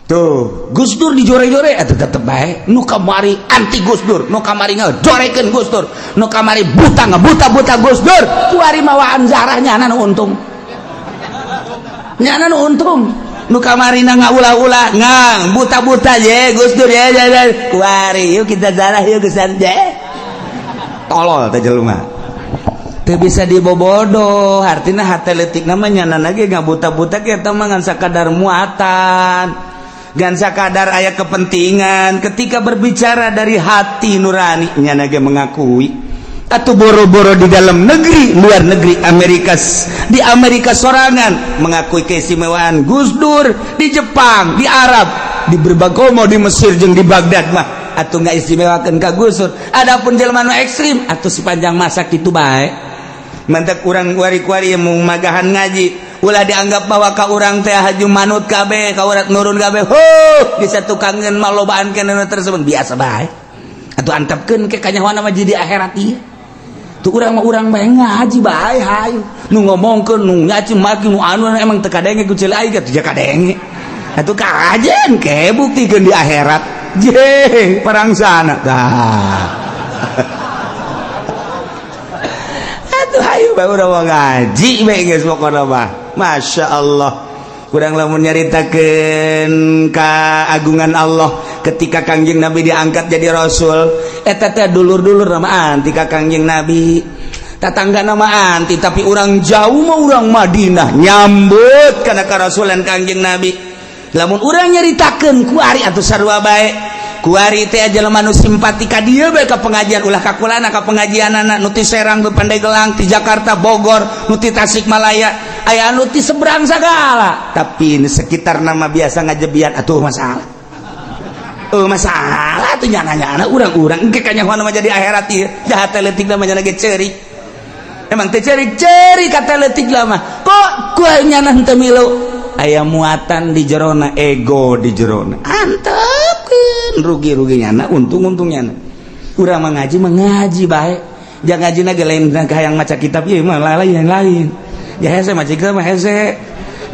tuh, Gus Dur dijore-jore atau tetep bae. Nu kamari anti Gus Dur, nu kamari ngajorekeun Gus Dur, nu kamari buta ngabuta-buta Gus Dur, kuari mawaan zarahnya nu untung, nyana nu untung. Nu kamari na ngaulah-ulah ngang buta-buta je Gus Dur ya, ya, ya. Kuari yuk kita zarah yuk kesan je. Tolol teh jelema teu bisa dibobodo. Artinya hate leutik namanya lagi ngabuta-buta kita mah ngan sakadar muatan, ngan sakadar aya kepentingan. Ketika berbicara dari hati nurani, nyana ge mengakui atau boro-boro di dalam negeri, luar negeri, Amerika, di Amerika sorangan mengakui keistimewaan Gus Dur, di Jepang, di Arab, di berbagai mau di Mesir jeung di Baghdad mah atau nggak istimewakan ka Gus Dur. Adapun jelema nu ekstrim atau sepanjang masa kitu bae. Mantak urang kuari-kuari yang mau magahan ngaji ulah dianggap bahwa ka urang teh haju manut kabeh, ka urang nurun kabeh. Ho, bisa tukangeun malobaan kana tersebut biasa bae atau antepkeun ke kanyahoana mah jadi akhirat ieu. Tuh urang mah urang bae, ngaji bae hayu. Nu ngomongkeun, nu nyaci maki, nu anu emang teu kadenge ku ceuli aing teh kadenge. Atuh kajen ke buktikeun di akhirat. Je, perang sana tah. Atuh hayu bae urang mah ngaji bae geus pokona mah. Masya Allah. Kurang lamun nyaritakeun keagungan Allah ketika Kangjeng Nabi diangkat jadi rasul, eta teh dulur-dulur nama anti ka Kangjeng Nabi, tatangga nama anti, tapi orang jauh mah orang Madinah nyambut kana karasulan Kangjeng Nabi. Lamun urang nyaritakeun kuari atuh sarua bae. Kuari teh jelema nu simpati ka dieu bae ka pengajian, ulah ka kulana ka pengajianana. Nu ti Serang, nu Pandeglang, ti Jakarta, Bogor, nu ti Tasikmalaya, aya anu ti seberang segala, tapi ini sekitar nama biasa ngajebian atuh masalah. Oh, masalah tuh nyana-nyana urang-urang engke kanyahoan mah jadi akhirat ieu jahat leutik mah nyana ge ceurik. Emang teh ceurik-ceurik kata leutik lah mah kok kuah nyana henteu milu aya muatan di jerona, ego di jerona, antepkeun rugi-rugi nyana, untung-untung nyana. Urang mah ngaji mah ngaji bae, jangan ngaji ge lain hayang maca kitab ieu mah lain lain ya, hese maca kitab mah hese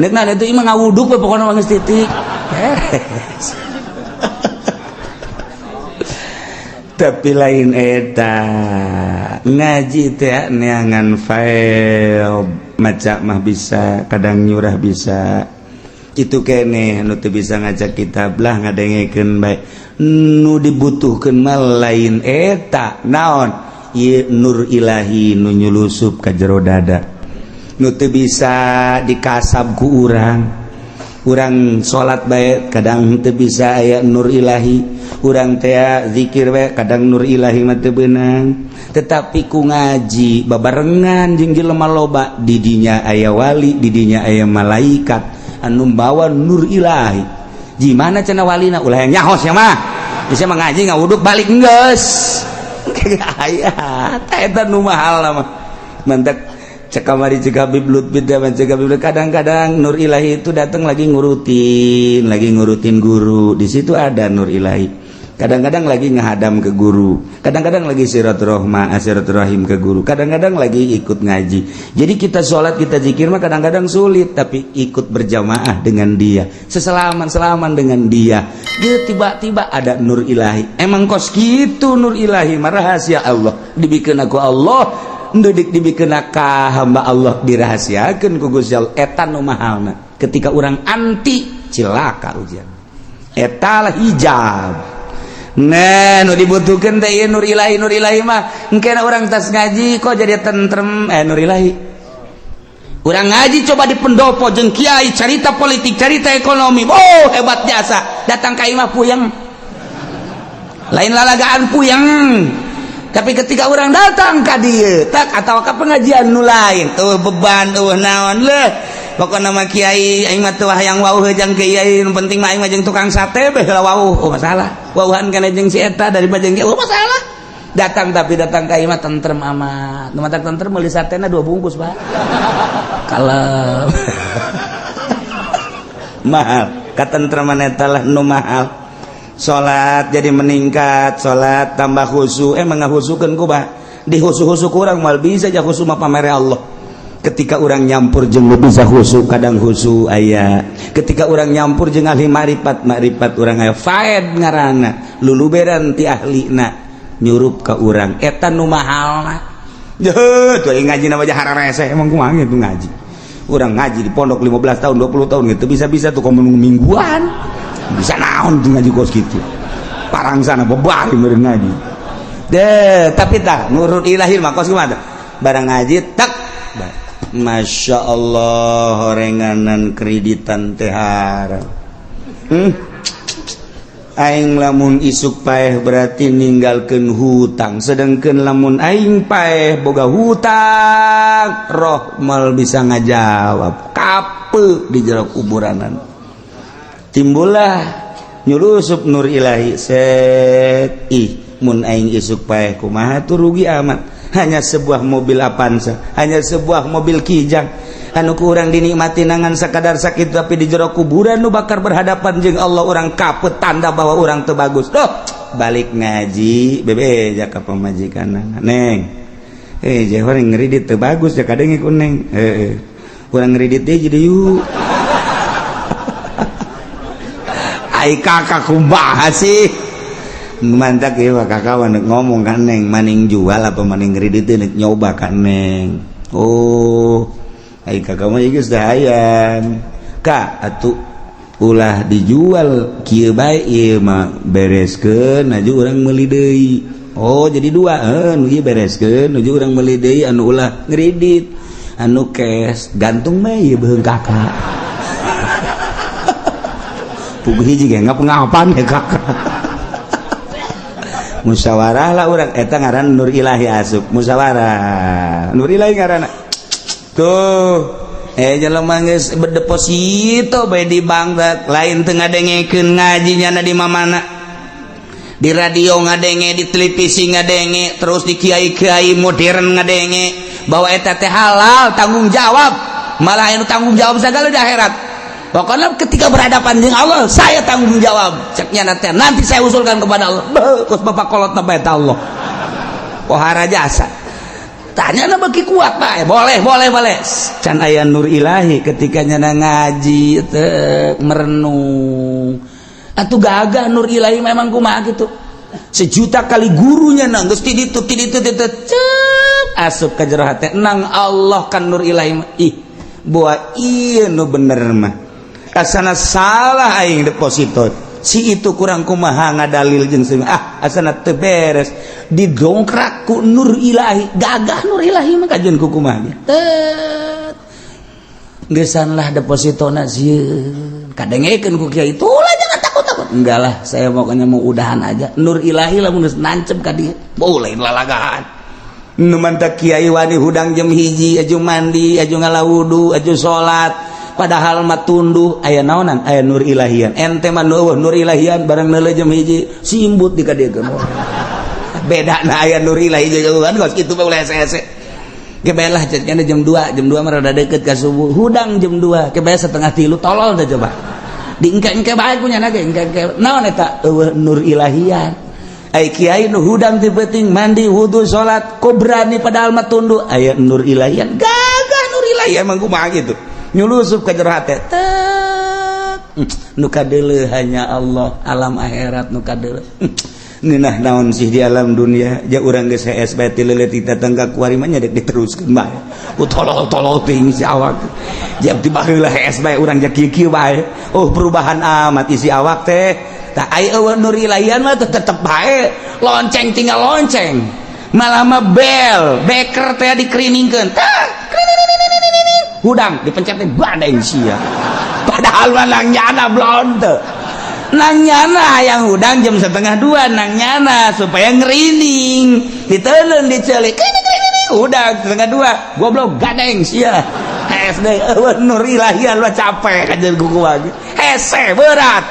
nek nah itu mah ngawuduk we pokona mah geus titik. Beres. Tapi lain eta ngaji teh neangan file maca mah bisa, kadang nyurah bisa itu kene nu teu bisa ngajak kitab lah ngadengekeun bae. Nu dibutuhkeun mah lain eta naon ieu, nur ilahi nu nyulusup ka jero dada. Nu teu bisa dikasab ku urang. Urang salat bae kadang teu bisa aya nur ilahi, urang teh zikir bae kadang nur ilahi mah teu beunang. Tetapi ku ngaji babarengan jeung jelema loba, didinya aya wali, didinya aya malaikat anu bawa nur ilahi. Gimana cenah walina? Ulah yang nyaho sia mah. Bisa mah ngaji ngawuduk balik geus. Aya eta nu mahal mah. Mantak cek kamari cek Habib Lutfi, cek Habib, kadang-kadang nur ilahi itu datang lagi ngurutin guru, di situ ada nur ilahi. Kadang-kadang lagi ngahadam ke guru, kadang-kadang lagi silaturahma, silaturahim ke guru, kadang-kadang lagi ikut ngaji. Jadi kita sholat, kita zikir mah kadang-kadang sulit, tapi ikut berjamaah dengan dia, seselaman selaman dengan dia, dia tiba-tiba ada nur ilahi. Emang kos gitu nur ilahi mah rahasia Allah, dibikin aku Allah ndudik, dibikin ka hamba Allah, dirahasiakeun ku Gusti Allah. Eta nu mahalna. Ketika orang anti, cilaka ujian eta lah hijab. Nah, nu dibutuhkan teh ieu nur ilahi. Nur ilahi mah engke orang tas ngaji kok jadi tentrem, nur ilahi. Urang ngaji coba di pendopo jeung kiai, cerita politik, cerita ekonomi, oh hebat jasa. Datang ka imah puyeng, lain lalagaan, puyeng. Tapi ketika orang datang ka dieu tak atau ke pengajian nu lain tuh, beban tuh naon leh, pokokna mah kiai aing mah teu hayang wauh jeung kiai, nu penting mah aing mah jeung tukang sate beh lah wauh. Oh masalah wauhan kana jeung si eta daripada jeung kiai, oh masalah. Datang, tapi datang ka imah tentrem amat. Nu matak tentrem meuli satena dua bungkus, Pak. Kalem, mahal katentreman eta lah nu mahal. Salat jadi meningkat, salat tambah khusyuk. Emang ngahusukeun ku bah di khusyuk-khusyuk kurang mal bisa aja. Khusyuk mah pamere Allah. Ketika orang nyampur jeung nu bisa khusyuk, kadang khusyuk aya. Ketika orang nyampur jeung ahli makrifat, makrifat urang aya. Faed ngaranna, luluberan ti ahlina nyurup ka urang. Eta nu mahalna. Jeuh tuh ngaji nama hararese. Emang kumaha gitu ngaji? Urang ngaji di pondok 15 tahun, 20 tahun gitu bisa-bisa tuh komo mingguan bisa naon tuh ngaji kos gitu parang sana bebari meureun ngaji deh. Tapi tak nurut ilahi mah kos kumaha? Barang ngaji tak, Masya Allah, horenganan kreditan teh haram. Aing lamun isuk paeh berarti ninggalkeun hutang, sedangkan lamun aing paeh boga hutang, roh mal bisa ngajawab kape di jero kuburanan. Timbullah nyulusup nur ilahi set. Ih, mun aing isuk paeh kumaha tuh? Rugi amat. Hanya sebuah mobil Avanza, hanya sebuah mobil Kijang anu kurang dinikmati nangan sakadar sakit, tapi di jero kuburan nu bakar berhadapan jeung Allah orang kapet, tanda bahwa orang teu bagus. Duh, balik ngaji bebe jaka pamajikan, "Neng, eh jawar ngeridit teu bagus ya." Kadang ikut, "Neng, eh urang ngeridit deh jadi yuk." Ai kakak kumaha sih? Mantak ieu kakak ngomong kan, "Neng, maning jual apa maning ngeridit nek nyoba kan, Neng?" "Oh, ai kakak mah geus hayang kak atuh ulah dijual, kieu bae ieu mah, bereskeun aju urang meuli deui." "Oh, jadi dua heuh, nu ieu bereskeun nuju urang meuli deui, anu ulah ngeridit, anu cash gantung mah ieu beuheung kakak." Puguh hiji ge ngapa-ngapan ya kakak. Musyawarah lah urang. Eta ngaran nur ilahi asup musyawarah, nur ilahi ngaranna tuh. Jelema geus berdeposito bae di bank, lain teu ngadengekeun ngajinya na di mamana, di radio ngadenge, di televisi ngadenge, terus di kiai-kiai modern ngadenge bahwa eta teh halal, tanggung jawab. Malah anu tanggung jawab segala di akhirat. Pokoknya ketika berhadapan dengan Allah saya tanggung jawab, ceknya nanti, nanti saya usulkan kepada Allah. Beuh, bapak kolot na eta Allah pohara jasa. Tanya na bagi kuat, Pak. Boleh, boleh, boleh. Can aya nur ilahi. Ketika nyana ngaji teh merenung atuh gagah nur ilahi. Memang kumaha gitu, sejuta kali gurunya nang geus ti ditu ti ditu ti cep asup ka jero hate nang Allah kan nur ilahi. Ih, buah ieu nu bener mah, asana salah aing deposito si itu, kurang kumaha ngadalil jeung ah asana teu beres. Didongkrak ku nur ilahi, gagah nur ilahi mah kajian ku kumaha. Tet. Geusan lah, depositona sieun kadengekeun ku kiai itu lah, jangan takut-takut. Enggak lah, saya pokoknya mau udahan aja. Nur ilahi lah mun geus nancep ka dieu, boleh lalagahan. Nu mantak kiai wani hudang jam 1, aju mandi, aju ngala wudu, aju salat, padahal mah tunduh. Aya naonan? Aya nur ilahian. Ente mah nur ilahian, barang neuleuh jam 1 simbut di ka dieu. Beda. Nah, aya nur ilahi jauhan kos kitu mah, ulah hese-hese. Kebae lah jadinya jam 2, jam 2 mah rada deket ka subuh. Hudang jam 2, kebae setengah tilu, tolol teh. Coba diengke-engke bae ku nyana ge, engke-engke. Naon eta? Eueuh nur ilahian. Ai kiai nu hudang ti peuting, mandi, wudu, salat, kok berani, padahal mah tunduh? Aya nur ilahian, gagah. Nur ilahian emang kumaha gitu, nyulusup ka jero hate tek, nu kadeuleu hanya Allah, alam akhirat nu kadeuleu. Ngeunah naon sih di alam dunia? Ja urang geus hees bae ti leuleut datang ka kuari mah, nya dek diteruskeun bae. Ku tolol-tolol teuing si awak. Jam ti baheula hees bae urang, ja kieu-kieu bae. Oh, perubahan amat isi awak teh. Tah, ai eueuh nur ilahian mah tetep bae, lonceng tinggal lonceng. Malah mah bel beker teh dikeriningkeun. Tah, hudang dipencet teh, badeng sia. Padahal mah nang nyana blon teu. Nang nyana yang hudang jam setengah 2, nang nyana supaya ngerining, ditelen, dicelik, hudang setengah 2, goblok, gadeng sia. SD nur ilahian lo capek kajian kuku lagi, hese berat.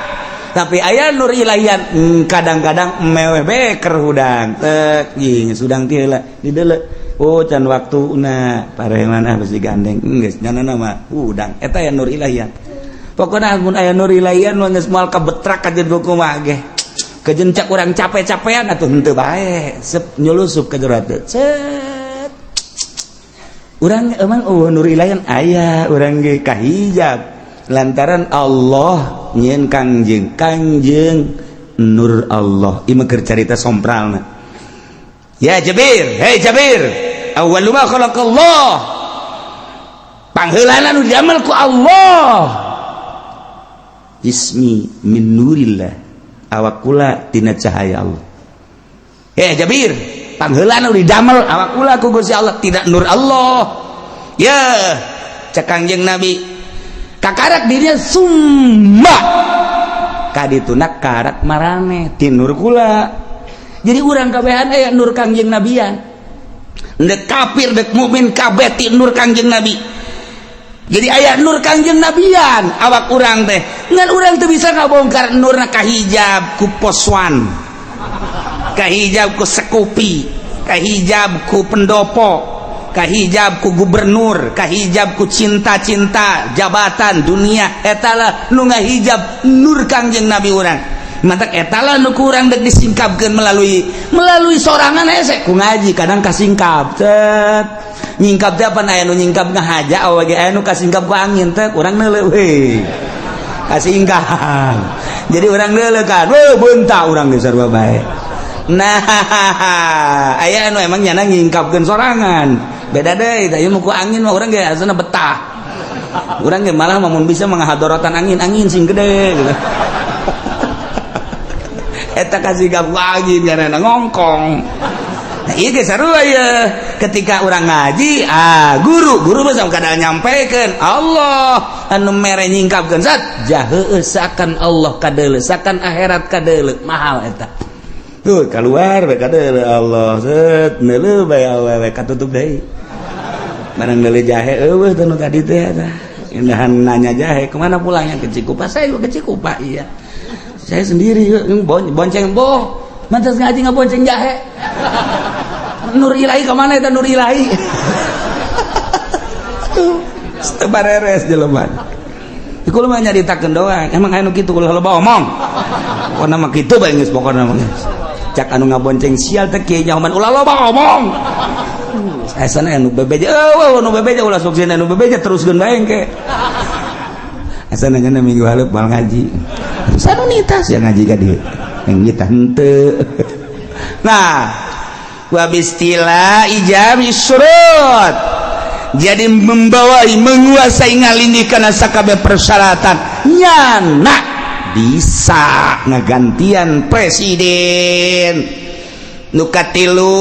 Tapi aya nur ilahian, kadang-kadang meweh beker hudang tek jing sudang tila didele, oh, can waktu na pareman ah, besi gandeng geus nyana nama hudang. Eta ya nur ilahian. Pokoknya mun aya nur ilahian mah geus moal kabetrak kajeun kuku mah ge. Kejencak urang capek-capean atuh henteu bae, sep nyulusup ka jero hate, cet. Urang emang, oh, nur ilahian aya urang ge kahijab lantaran Allah nyieun Kangjeng. Kangjeng nur Allah. Ieu mah keur carita sompralna. Ya Jabir, hei Jabir, awwalu ma khalaqallah, pangheulana nu diamel ku Allah, jismi min nurillah, awak kula tina cahaya Allah. Eh Jabir, pangheulana nu didamel awak kula ku Gusti Allah tidak nur Allah. Ya cek Kangjeng Nabi, kakarak dirinya, summa kadituna karak marane ti nur kula. Jadi urang kabehan aya nur Kangjeng Nabian, dek kafir dek mukmin kabeh ti nur Kangjeng Nabi. Jadi aya nur Kangjeng Nabian awak urang teh. Ngan urang teu bisa ngabongkar nurna, kahijab ku poswan, kahijab ku sekupi, kahijab ku pendopo, kahijab ku gubernur, kahijab ku cinta-cinta jabatan dunia. Etalah nu ngahijab nur Kangjeng Nabi urang. Mantak etalah nu kurang dek disingkapkeun melalui melalui sorangan. Hese ku ngaji, kadang kasingkap, cet, nyingkap teh apa? Aya nu nyingkap ngahaja awak ge, aya nu kasingkap ku angin teh, urang neuleuh, we kasingkap. Jadi urang neuleuh kan, we beunta urang geus sarua bae. Nah, aya anu emang nyana nyingkapkeun sorangan, beda deui. Tah, ieu mah ku angin mah urang ge asana betah. Urang ge malah mun bisa menghadorotan angin, angin sing gede gitu. Eta kasingkap ku angin karena ngongkong. Nah, iya ge sarua ya. Ketika urang ngaji, ah, guru guru mah kadang nyampekeun Allah anu mere nyingkapkeun zat jahe, seakan Allah kadeuleu, seakan akhirat kadeuleu. Mahal eta tuh, keluar bae kadeuleu Allah, set, neuleuh bae awewe, katutup deui. Barang neuleuh jahe, eueuh teh nu tadi teh. Eta indahan nanya jahe kemana pulangnya, ke Cikupa. Saya juga ke Cikupa. Iya, saya sendiri bonceng. Boh, mantas ngaji nggak bonceng jahe. Nur ilahi kemana itu nur ilahi? Tuh bareres jelema. Iku mah nyaritakeun doang. Emang anu kitu, ulah loba omong. Pokona mah kitu bae geus, pokona mah geus. Cak anu ngabonceng, sial teh kieu nyahoman ulah loba omong. Asana anu bebeja, eueuh anu bebeja ulah sok anu bebeja teruskeun bae engke. Asana nya minggu hareup moal ngaji. Sanu nitas ya ngaji ka dieu. Yang kita henteu. Nah, wa bistila ijab syurut, jadi membawai, menguasai, ngalindi karena sakabeh persyaratan, nyana bisa ngegantian presiden. Nu katilu.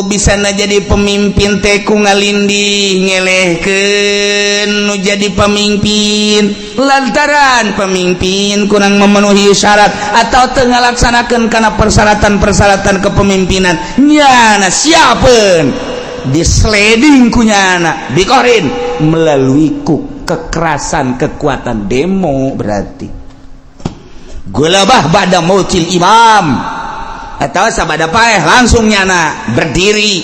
Bisa na jadi pemimpin teh ku ngalindih, ngelehkeun nu jadi pemimpin lantaran pemimpin kurang memenuhi syarat atau teu ngalaksanakeun kana persyaratan-persyaratan kepemimpinan. Nyana siapeun, disleding ku nyana, dikorin melalui ku kekerasan, kekuatan demo. Berarti gulabah ba'da mautil imam atau sabada paeh langsung nyana berdiri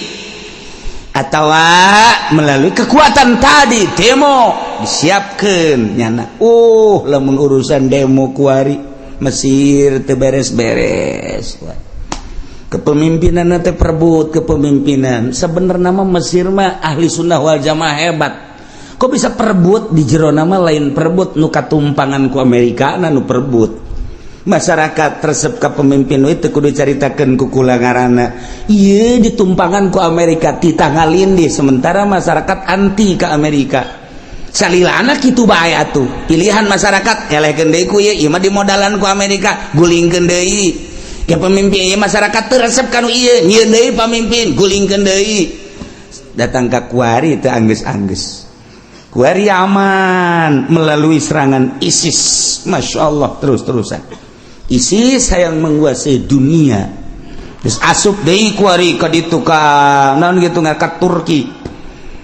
atau melalui kekuatan tadi, demo disiapkan nyana. Lamun urusan demo kuari Mesir teu beres-beres kepemimpinan teh, perebut kepemimpinan. Sebenarnya mah Mesir mah ahli sunnah wal jamaah hebat, kok bisa perebut di jero nama? Lain perebut nu katumpangan ku Amerika, nu perebut masyarakat resep ke pemimpin itu kudu caritakeun ku kula ngaranna ieu ditumpangan ku Amerika, titah ngalindih, sementara masyarakat anti ke Amerika. Salilana kitu bae atuh, pilihan masyarakat elehkeun deui ku ieu, ieu mah dimodalan ku Amerika, gulingkeun deui ke pemimpin ieu. Masyarakat teu resep kanu ieu, nyieun deui pamimpin, gulingkeun deui. Datang ka kuari teu anggeus-anggeus, kuari aman melalui serangan ISIS. Masya Allah, terus-terusan ISIS yang menguasai dunia. Terus asup deui kuari ka ditu, ka naon gitu, ka Turki.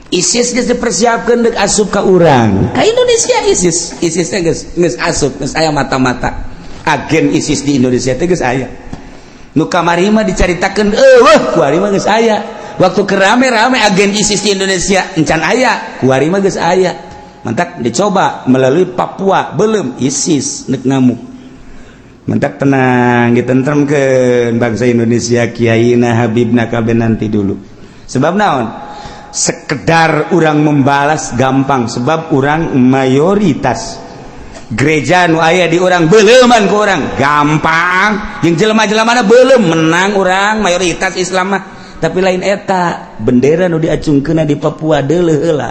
ISIS geus dipersiapkeun deuk asup ka urang, ka Indonesia. ISIS, ISIS teh geus geus asup, geus aya mata-mata agen ISIS di Indonesia teh geus aya. Nu kamari mah dicaritakeun eueuh, kuari mah geus aya. Waktu kerame-rame agen ISIS di Indonesia encan aya, kuari mah geus aya. Mantak dicoba melalui Papua, belum ISIS nek ngamuk. Mantak tenang, ditentremkeun bangsa Indonesia, kiai na, habibna, kabeh nanti dulu. Sebab naon? Sekedar orang membalas gampang, sebab orang mayoritas. Gereja nu aya di orang beleuman ku orang gampang, yang jelema-jelema mana belum menang, orang mayoritas Islam mah. Tapi lain eta bendera nu diacungkeun di Papua, deuleuh heula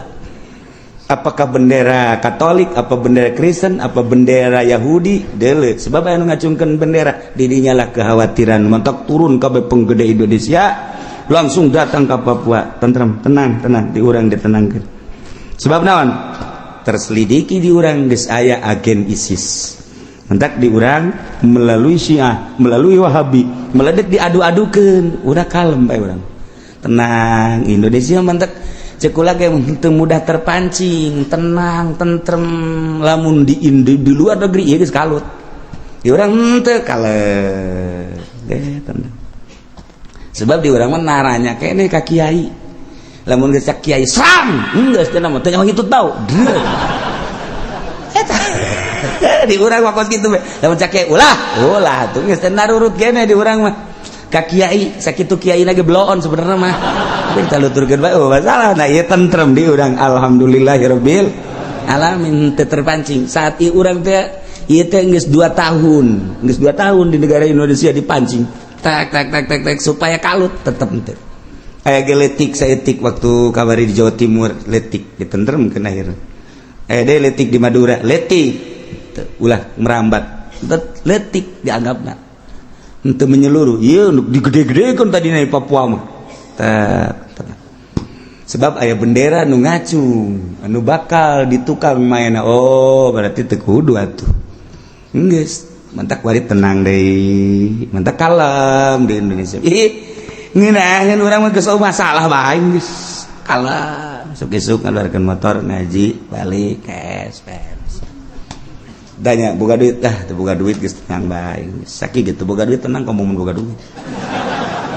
apakah bendera Katolik, apa bendera Kristen, apa bendera Yahudi, deuleuh. Sebab aya nu ngacungkeun bendera, didinya lah kekhawatiran. Mantak turun kabeh penggede Indonesia langsung datang ke Papua. Tentrem, tenang, tenang, di urang ditenangkeun. Sebab naon? Terselidiki di urang geus aya agen ISIS. Mentak di urang melalui Syiah, melalui Wahabi, meledek, diadu-adukeun, udah kalem bae urang, tenang Indonesia. Mantak cek kula ge teu mudah terpancing, tenang, tentrem. Lamun di luar negeri ieu geus kalut, di urang henteu, kalem deh, tenang. Sebab di urang mah naranya kene ka kiai. Lamun geus cak kiai serang, geus teu mah teu nyaho hitut bau. Eta di urang mah kos kitu we. Lamun cak kiai ulah, ulah tuh geus teu narurut kene di urang mah ka kiai. Sakitu kiai lagi bloon sebenarnya mah, tapi kita luturkeun bae, oh masalah. Nah, ieu tentrem di urang, alhamdulillahirabbil alamin, teu terpancing. Saat ieu urang teh ieu teh geus 2 tahun, geus 2 tahun di negara Indonesia dipancing tak tak tak tak tak supaya kalut, tetep teu aya ge letik saeutik. Waktu kabari di Jawa Timur letik, ditentremkeun akhirnya. Aya deui letik di Madura, letik ulah merambat, letik dianggapna untuk menyeluruh. Iya, digede-gedekeun tadi di Papua mah. Sebab aya bendera nu ngacung anu bakal ditukang mainna. Oh, berarti teu kudu atuh. Geus mantak wari tenang deui, mantak kalem di Indonesia. Ih, ngeunaheun urang mah, geus masalah bae, geus kalem. Isuk-isuk ngaluarkeun motor, ngaji, balik, cash beres. Tanya boga duit, ah teu boga duit, geus tenang bae. Sakieu gitu boga duit tenang, komo mun boga duit.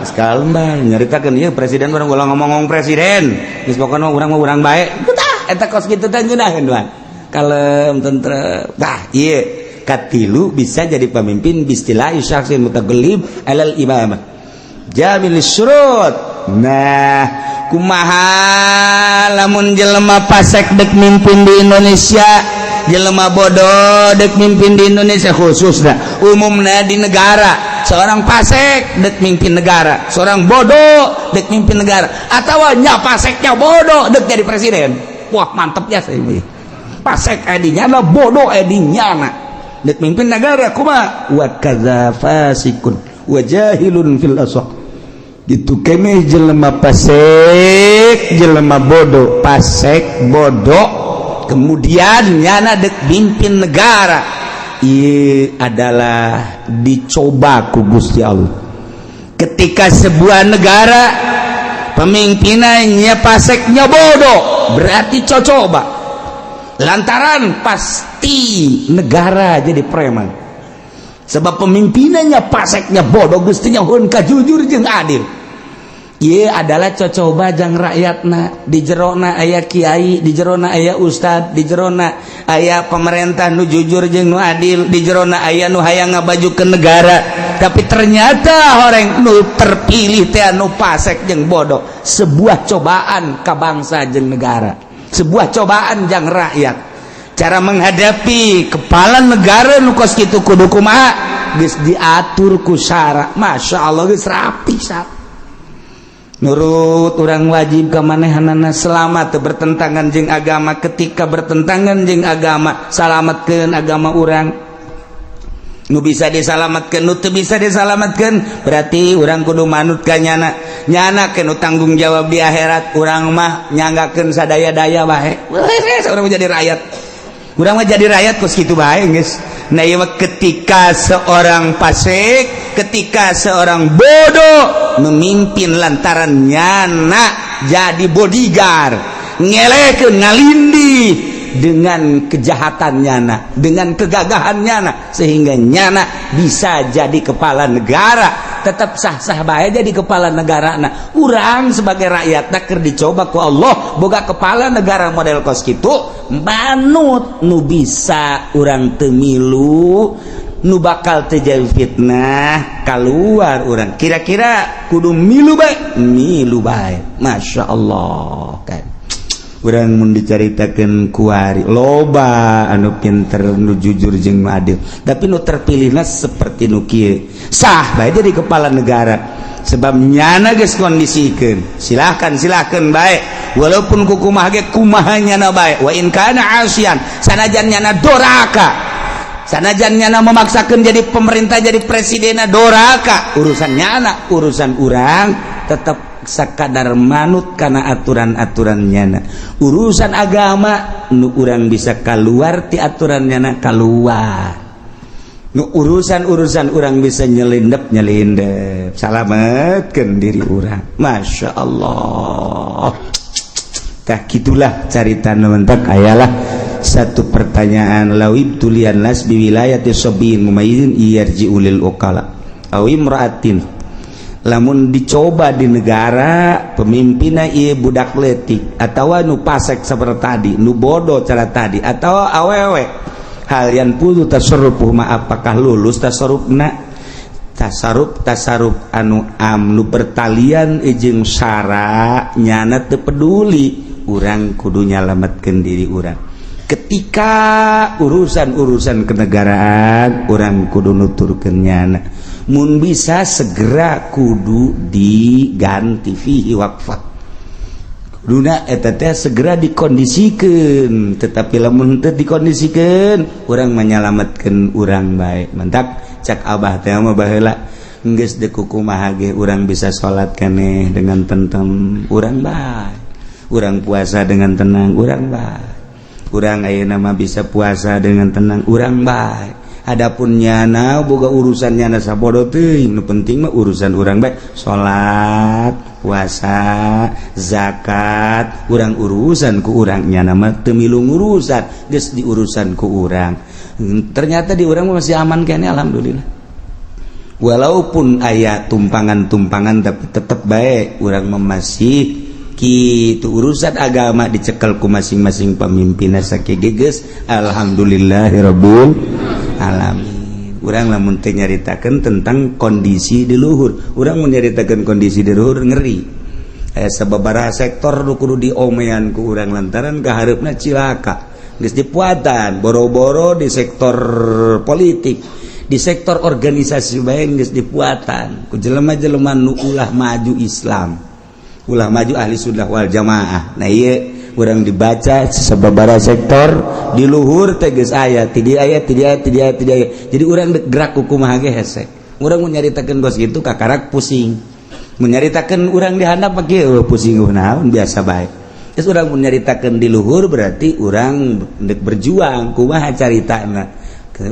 Geus kalem bae nyaritakeun ieu presiden urang, ulah ngomong-ngomong presiden. Geus pokona urang mah urang bae. Tah eta kos kitu teh ngeunaheun mah. Kalem, tentrem. Tah ieu katilu, bisa jadi pemimpin bistilahi syakhsin mutaghallib alal imamah jamil syurut. Nah, kumaha lamun jelema pasek dek mimpin di Indonesia, jelema bodoh dek mimpin di Indonesia khususnya, umumnya di negara, seorang pasek dek mimpin negara, seorang bodoh dek mimpin negara, atau nya paseknya bodoh dek jadi presiden? Wah, mantep ya. Saya pasek edinya lah, bodoh edinya nah dek mimpin negara, kumaha? Wa kadza fasikun wa jahilun fil asah. Gitu keneh jelema pasek, jelema bodoh, pasek bodoh, kemudian nyana dek mimpin negara. Ieu adalah dicoba ku Gusti Allah. Ketika sebuah negara pemimpinannya paseknya bodoh, berarti cocoba, lantaran pasti negara jadi preman, sebab pemimpinannya paseknya bodoh. Gustinya hun jujur jeung adil. Ieu adalah cocoba jang rakyatna. Di jerona aya kiai, di jerona aya ustad, di jerona aya pemerintah nu jujur jeung nu adil, di jerona aya nu hayang ngabajukeun negara, tapi ternyata orang nu terpilih teh nu pasek jeung bodoh. Sebuah cobaan ka bangsa jeung negara, sebuah cobaan jang rakyat. Cara menghadapi kepala negara nu kos kitu kudu kumaha? Geus diatur ku syara, Masya Allah, geus rapi sar. Nurut urang wajib ka manehanana selama teu bertentangan jeung agama. Ketika bertentangan jeung agama, salamatkeun agama urang nu bisa disalamatkeun. Nu teu bisa disalamatkeun, berarti urang kudu manut ka nyana. Nyana nu tanggung jawab di akhirat. Urang mah nyanggakeun sadaya-daya bae. Urang mah jadi rakyat, urang mah jadi rakyat kos kitu bae geus. Nah, ieu mah ketika seorang pasik, ketika seorang bodoh memimpin, lantaran nyana jadi bodyguard, ngelekeun, ngalindih dengan kejahatan nyana, dengan kegagahan nyana, sehingga nyana bisa jadi kepala negara. Tetap sah-sah bae jadi kepala negara. Nah, urang sebagai rakyat keur dicoba ku Allah boga kepala negara model kos kitu, manut. Nu bisa urang teu milu, nu bakal terjadi fitnah keluar. Urang kira-kira kudu milu bae, milu bae. Masya Allah, kan urang mun dicaritakeun kuari loba anu pinter, nu jujur jeung nu adil, tapi nu terpilihna seperti nu kieu. Sah bae jadi kepala negara, sebab nyana geus kondisikeun. Silahkan, silahkan bae, walaupun kukumaha ge, kumaha nyana bae. Wa in kana asian, sanajan nyana doraka, sanajan nyana memaksakan jadi pemerintah, jadi presiden doraka, urusan nyana. Urusan urang tetap sakadar manut karena aturan-aturan nyana. Urusan agama, nu urang bisa keluar ti aturan nyana, keluar. Nu urusan-urusan urang bisa nyelindep, nyelindep, salametkeun diri urang. Masya Allah. Tah, gitulah carita. Mentak ayalah satu pertanyaan: law ibtuliyan nas biwilayati sabiyyin mumayyizin yarji'u lil uqala aw imra'atin. Lamun dicoba di negara pemimpinna ieu budak letik atau nu pasek seperti tadi, nu bodoh cara tadi, atau awewe, hal yanfudzu tasarrufuh ma, apakah lulus tasarrufna? Tasarruf, tasarruf anu am, nu bertalian jeung syara, nyana teu peduli. Urang kudu nyalametkeun diri urang. Ketika urusan-urusan kenegaraan, urang kudu nuturkeun nyana. Mun bisa segera kudu diganti. Fihi waqfah. Kuduna eta teh segera dikondisikan, tetapi lamun teu dikondisikan, urang menyelamatkan urang bae. Mentak cak abah teh mah baheula, geus deuk kumaha ge urang bisa salat keneh dengan tentrem, urang bae. Urang puasa dengan tenang, urang bae. Urang ayeuna mah bisa puasa dengan tenang, urang bae. Adapun nyana boga urusan nyana sabodo teuing, nu penting mah urusan urang bae. Salat, puasa, zakat, urang urusan ku urang. Nyana mah teu milu urusan, geus diurusan ku urang. Ternyata di urang masih aman kene, alhamdulillah. Walaupun aya tumpangan-tumpangan, tapi tetep bae urang masih kitu. Urusan agama dicekel ku masing-masing pemimpin sakieu geus, alhamdulillahirabbil alamin. Urang lamun teu nyaritakeun tentang kondisi di luhur, urang mun nyaritakeun kondisi di luhur ngeri. Aya sababaraha sektor nu kudu diomean ku urang, lantaran kahareupna cilaka. Geus dipuatan boro-boro di sektor politik, di sektor organisasi bae geus dipuatan ku jelema-jelema nu ulah maju Islam, ulah maju ahli sunnah wal jamaah. Nah, ieu urang dibaca sababaraha sektor di luhur teh geus aya ti dieu, aya ti dieu, ti dieu, ti dieu. Jadi urang gerak ku kumaha ge hese. Urang mun nyaritakeun kos kitu kakarak pusing. Menyaritakan urang di handap mah euweuh pusing naon, biasa bae. Terus urang menyaritakan di luhur, berarti urang ndek berjuang. Kumaha caritana?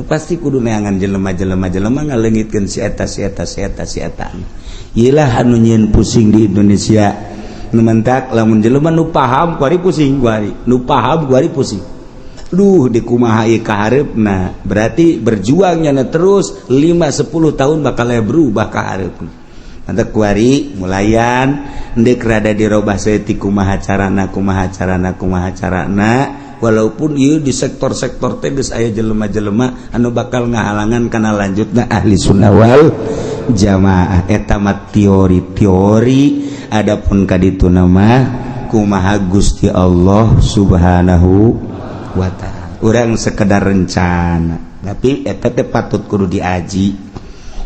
Pasti kudu neangan jelema-jelema, jelema ngaleungitkeun si eta, si eta, si eta, si eta. Iyalah anu nyieun pusing di Indonesia. Nu mentak lamun jelema nu paham kuari pusing, kuari nu paham kuari pusing. Duh, di kumaha ieu kahareupna? Berarti berjuangnya na terus 5 10 tahun bakal berubah kahareupna. Mantap, kuari mulayan ndek rada dirobah saeutik. Kumaha carana, kumaha carana, kumaha carana? Walaupun ieu di sektor-sektor teh geus aya jelema-jelema anu bakal ngahalangan kana lanjutna Ahli Sunnah wal Jamaah. Eta mah teori-teori. Adapun kaditu nama kumaha Gusti Allah Subhanahu wa Ta'ala, urang sekedar rencana. Tapi eta teh patut kudu diaji.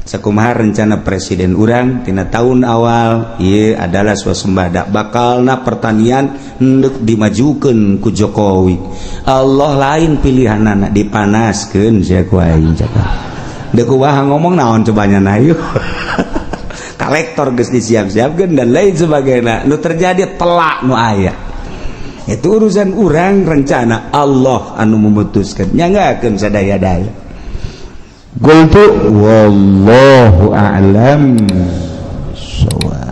Sakumaha rencana presiden urang tina tahun awal, ieu adalah swasembada, bakalna pertanian hendak dimajukan ku Jokowi. Allah lain pilihan anak dipanaskeun sia ku aing. Cakap deuk kumaha, ngomong naon cobanya? Na yuk kolektor geus disiap-siapkeun dan lain sebagainya. Nu terjadi telak nu aya itu urusan urang rencana, Allah anu memutuskan, nyanggakeun sadaya-daya. Qultu wallahu a'lam bissawab.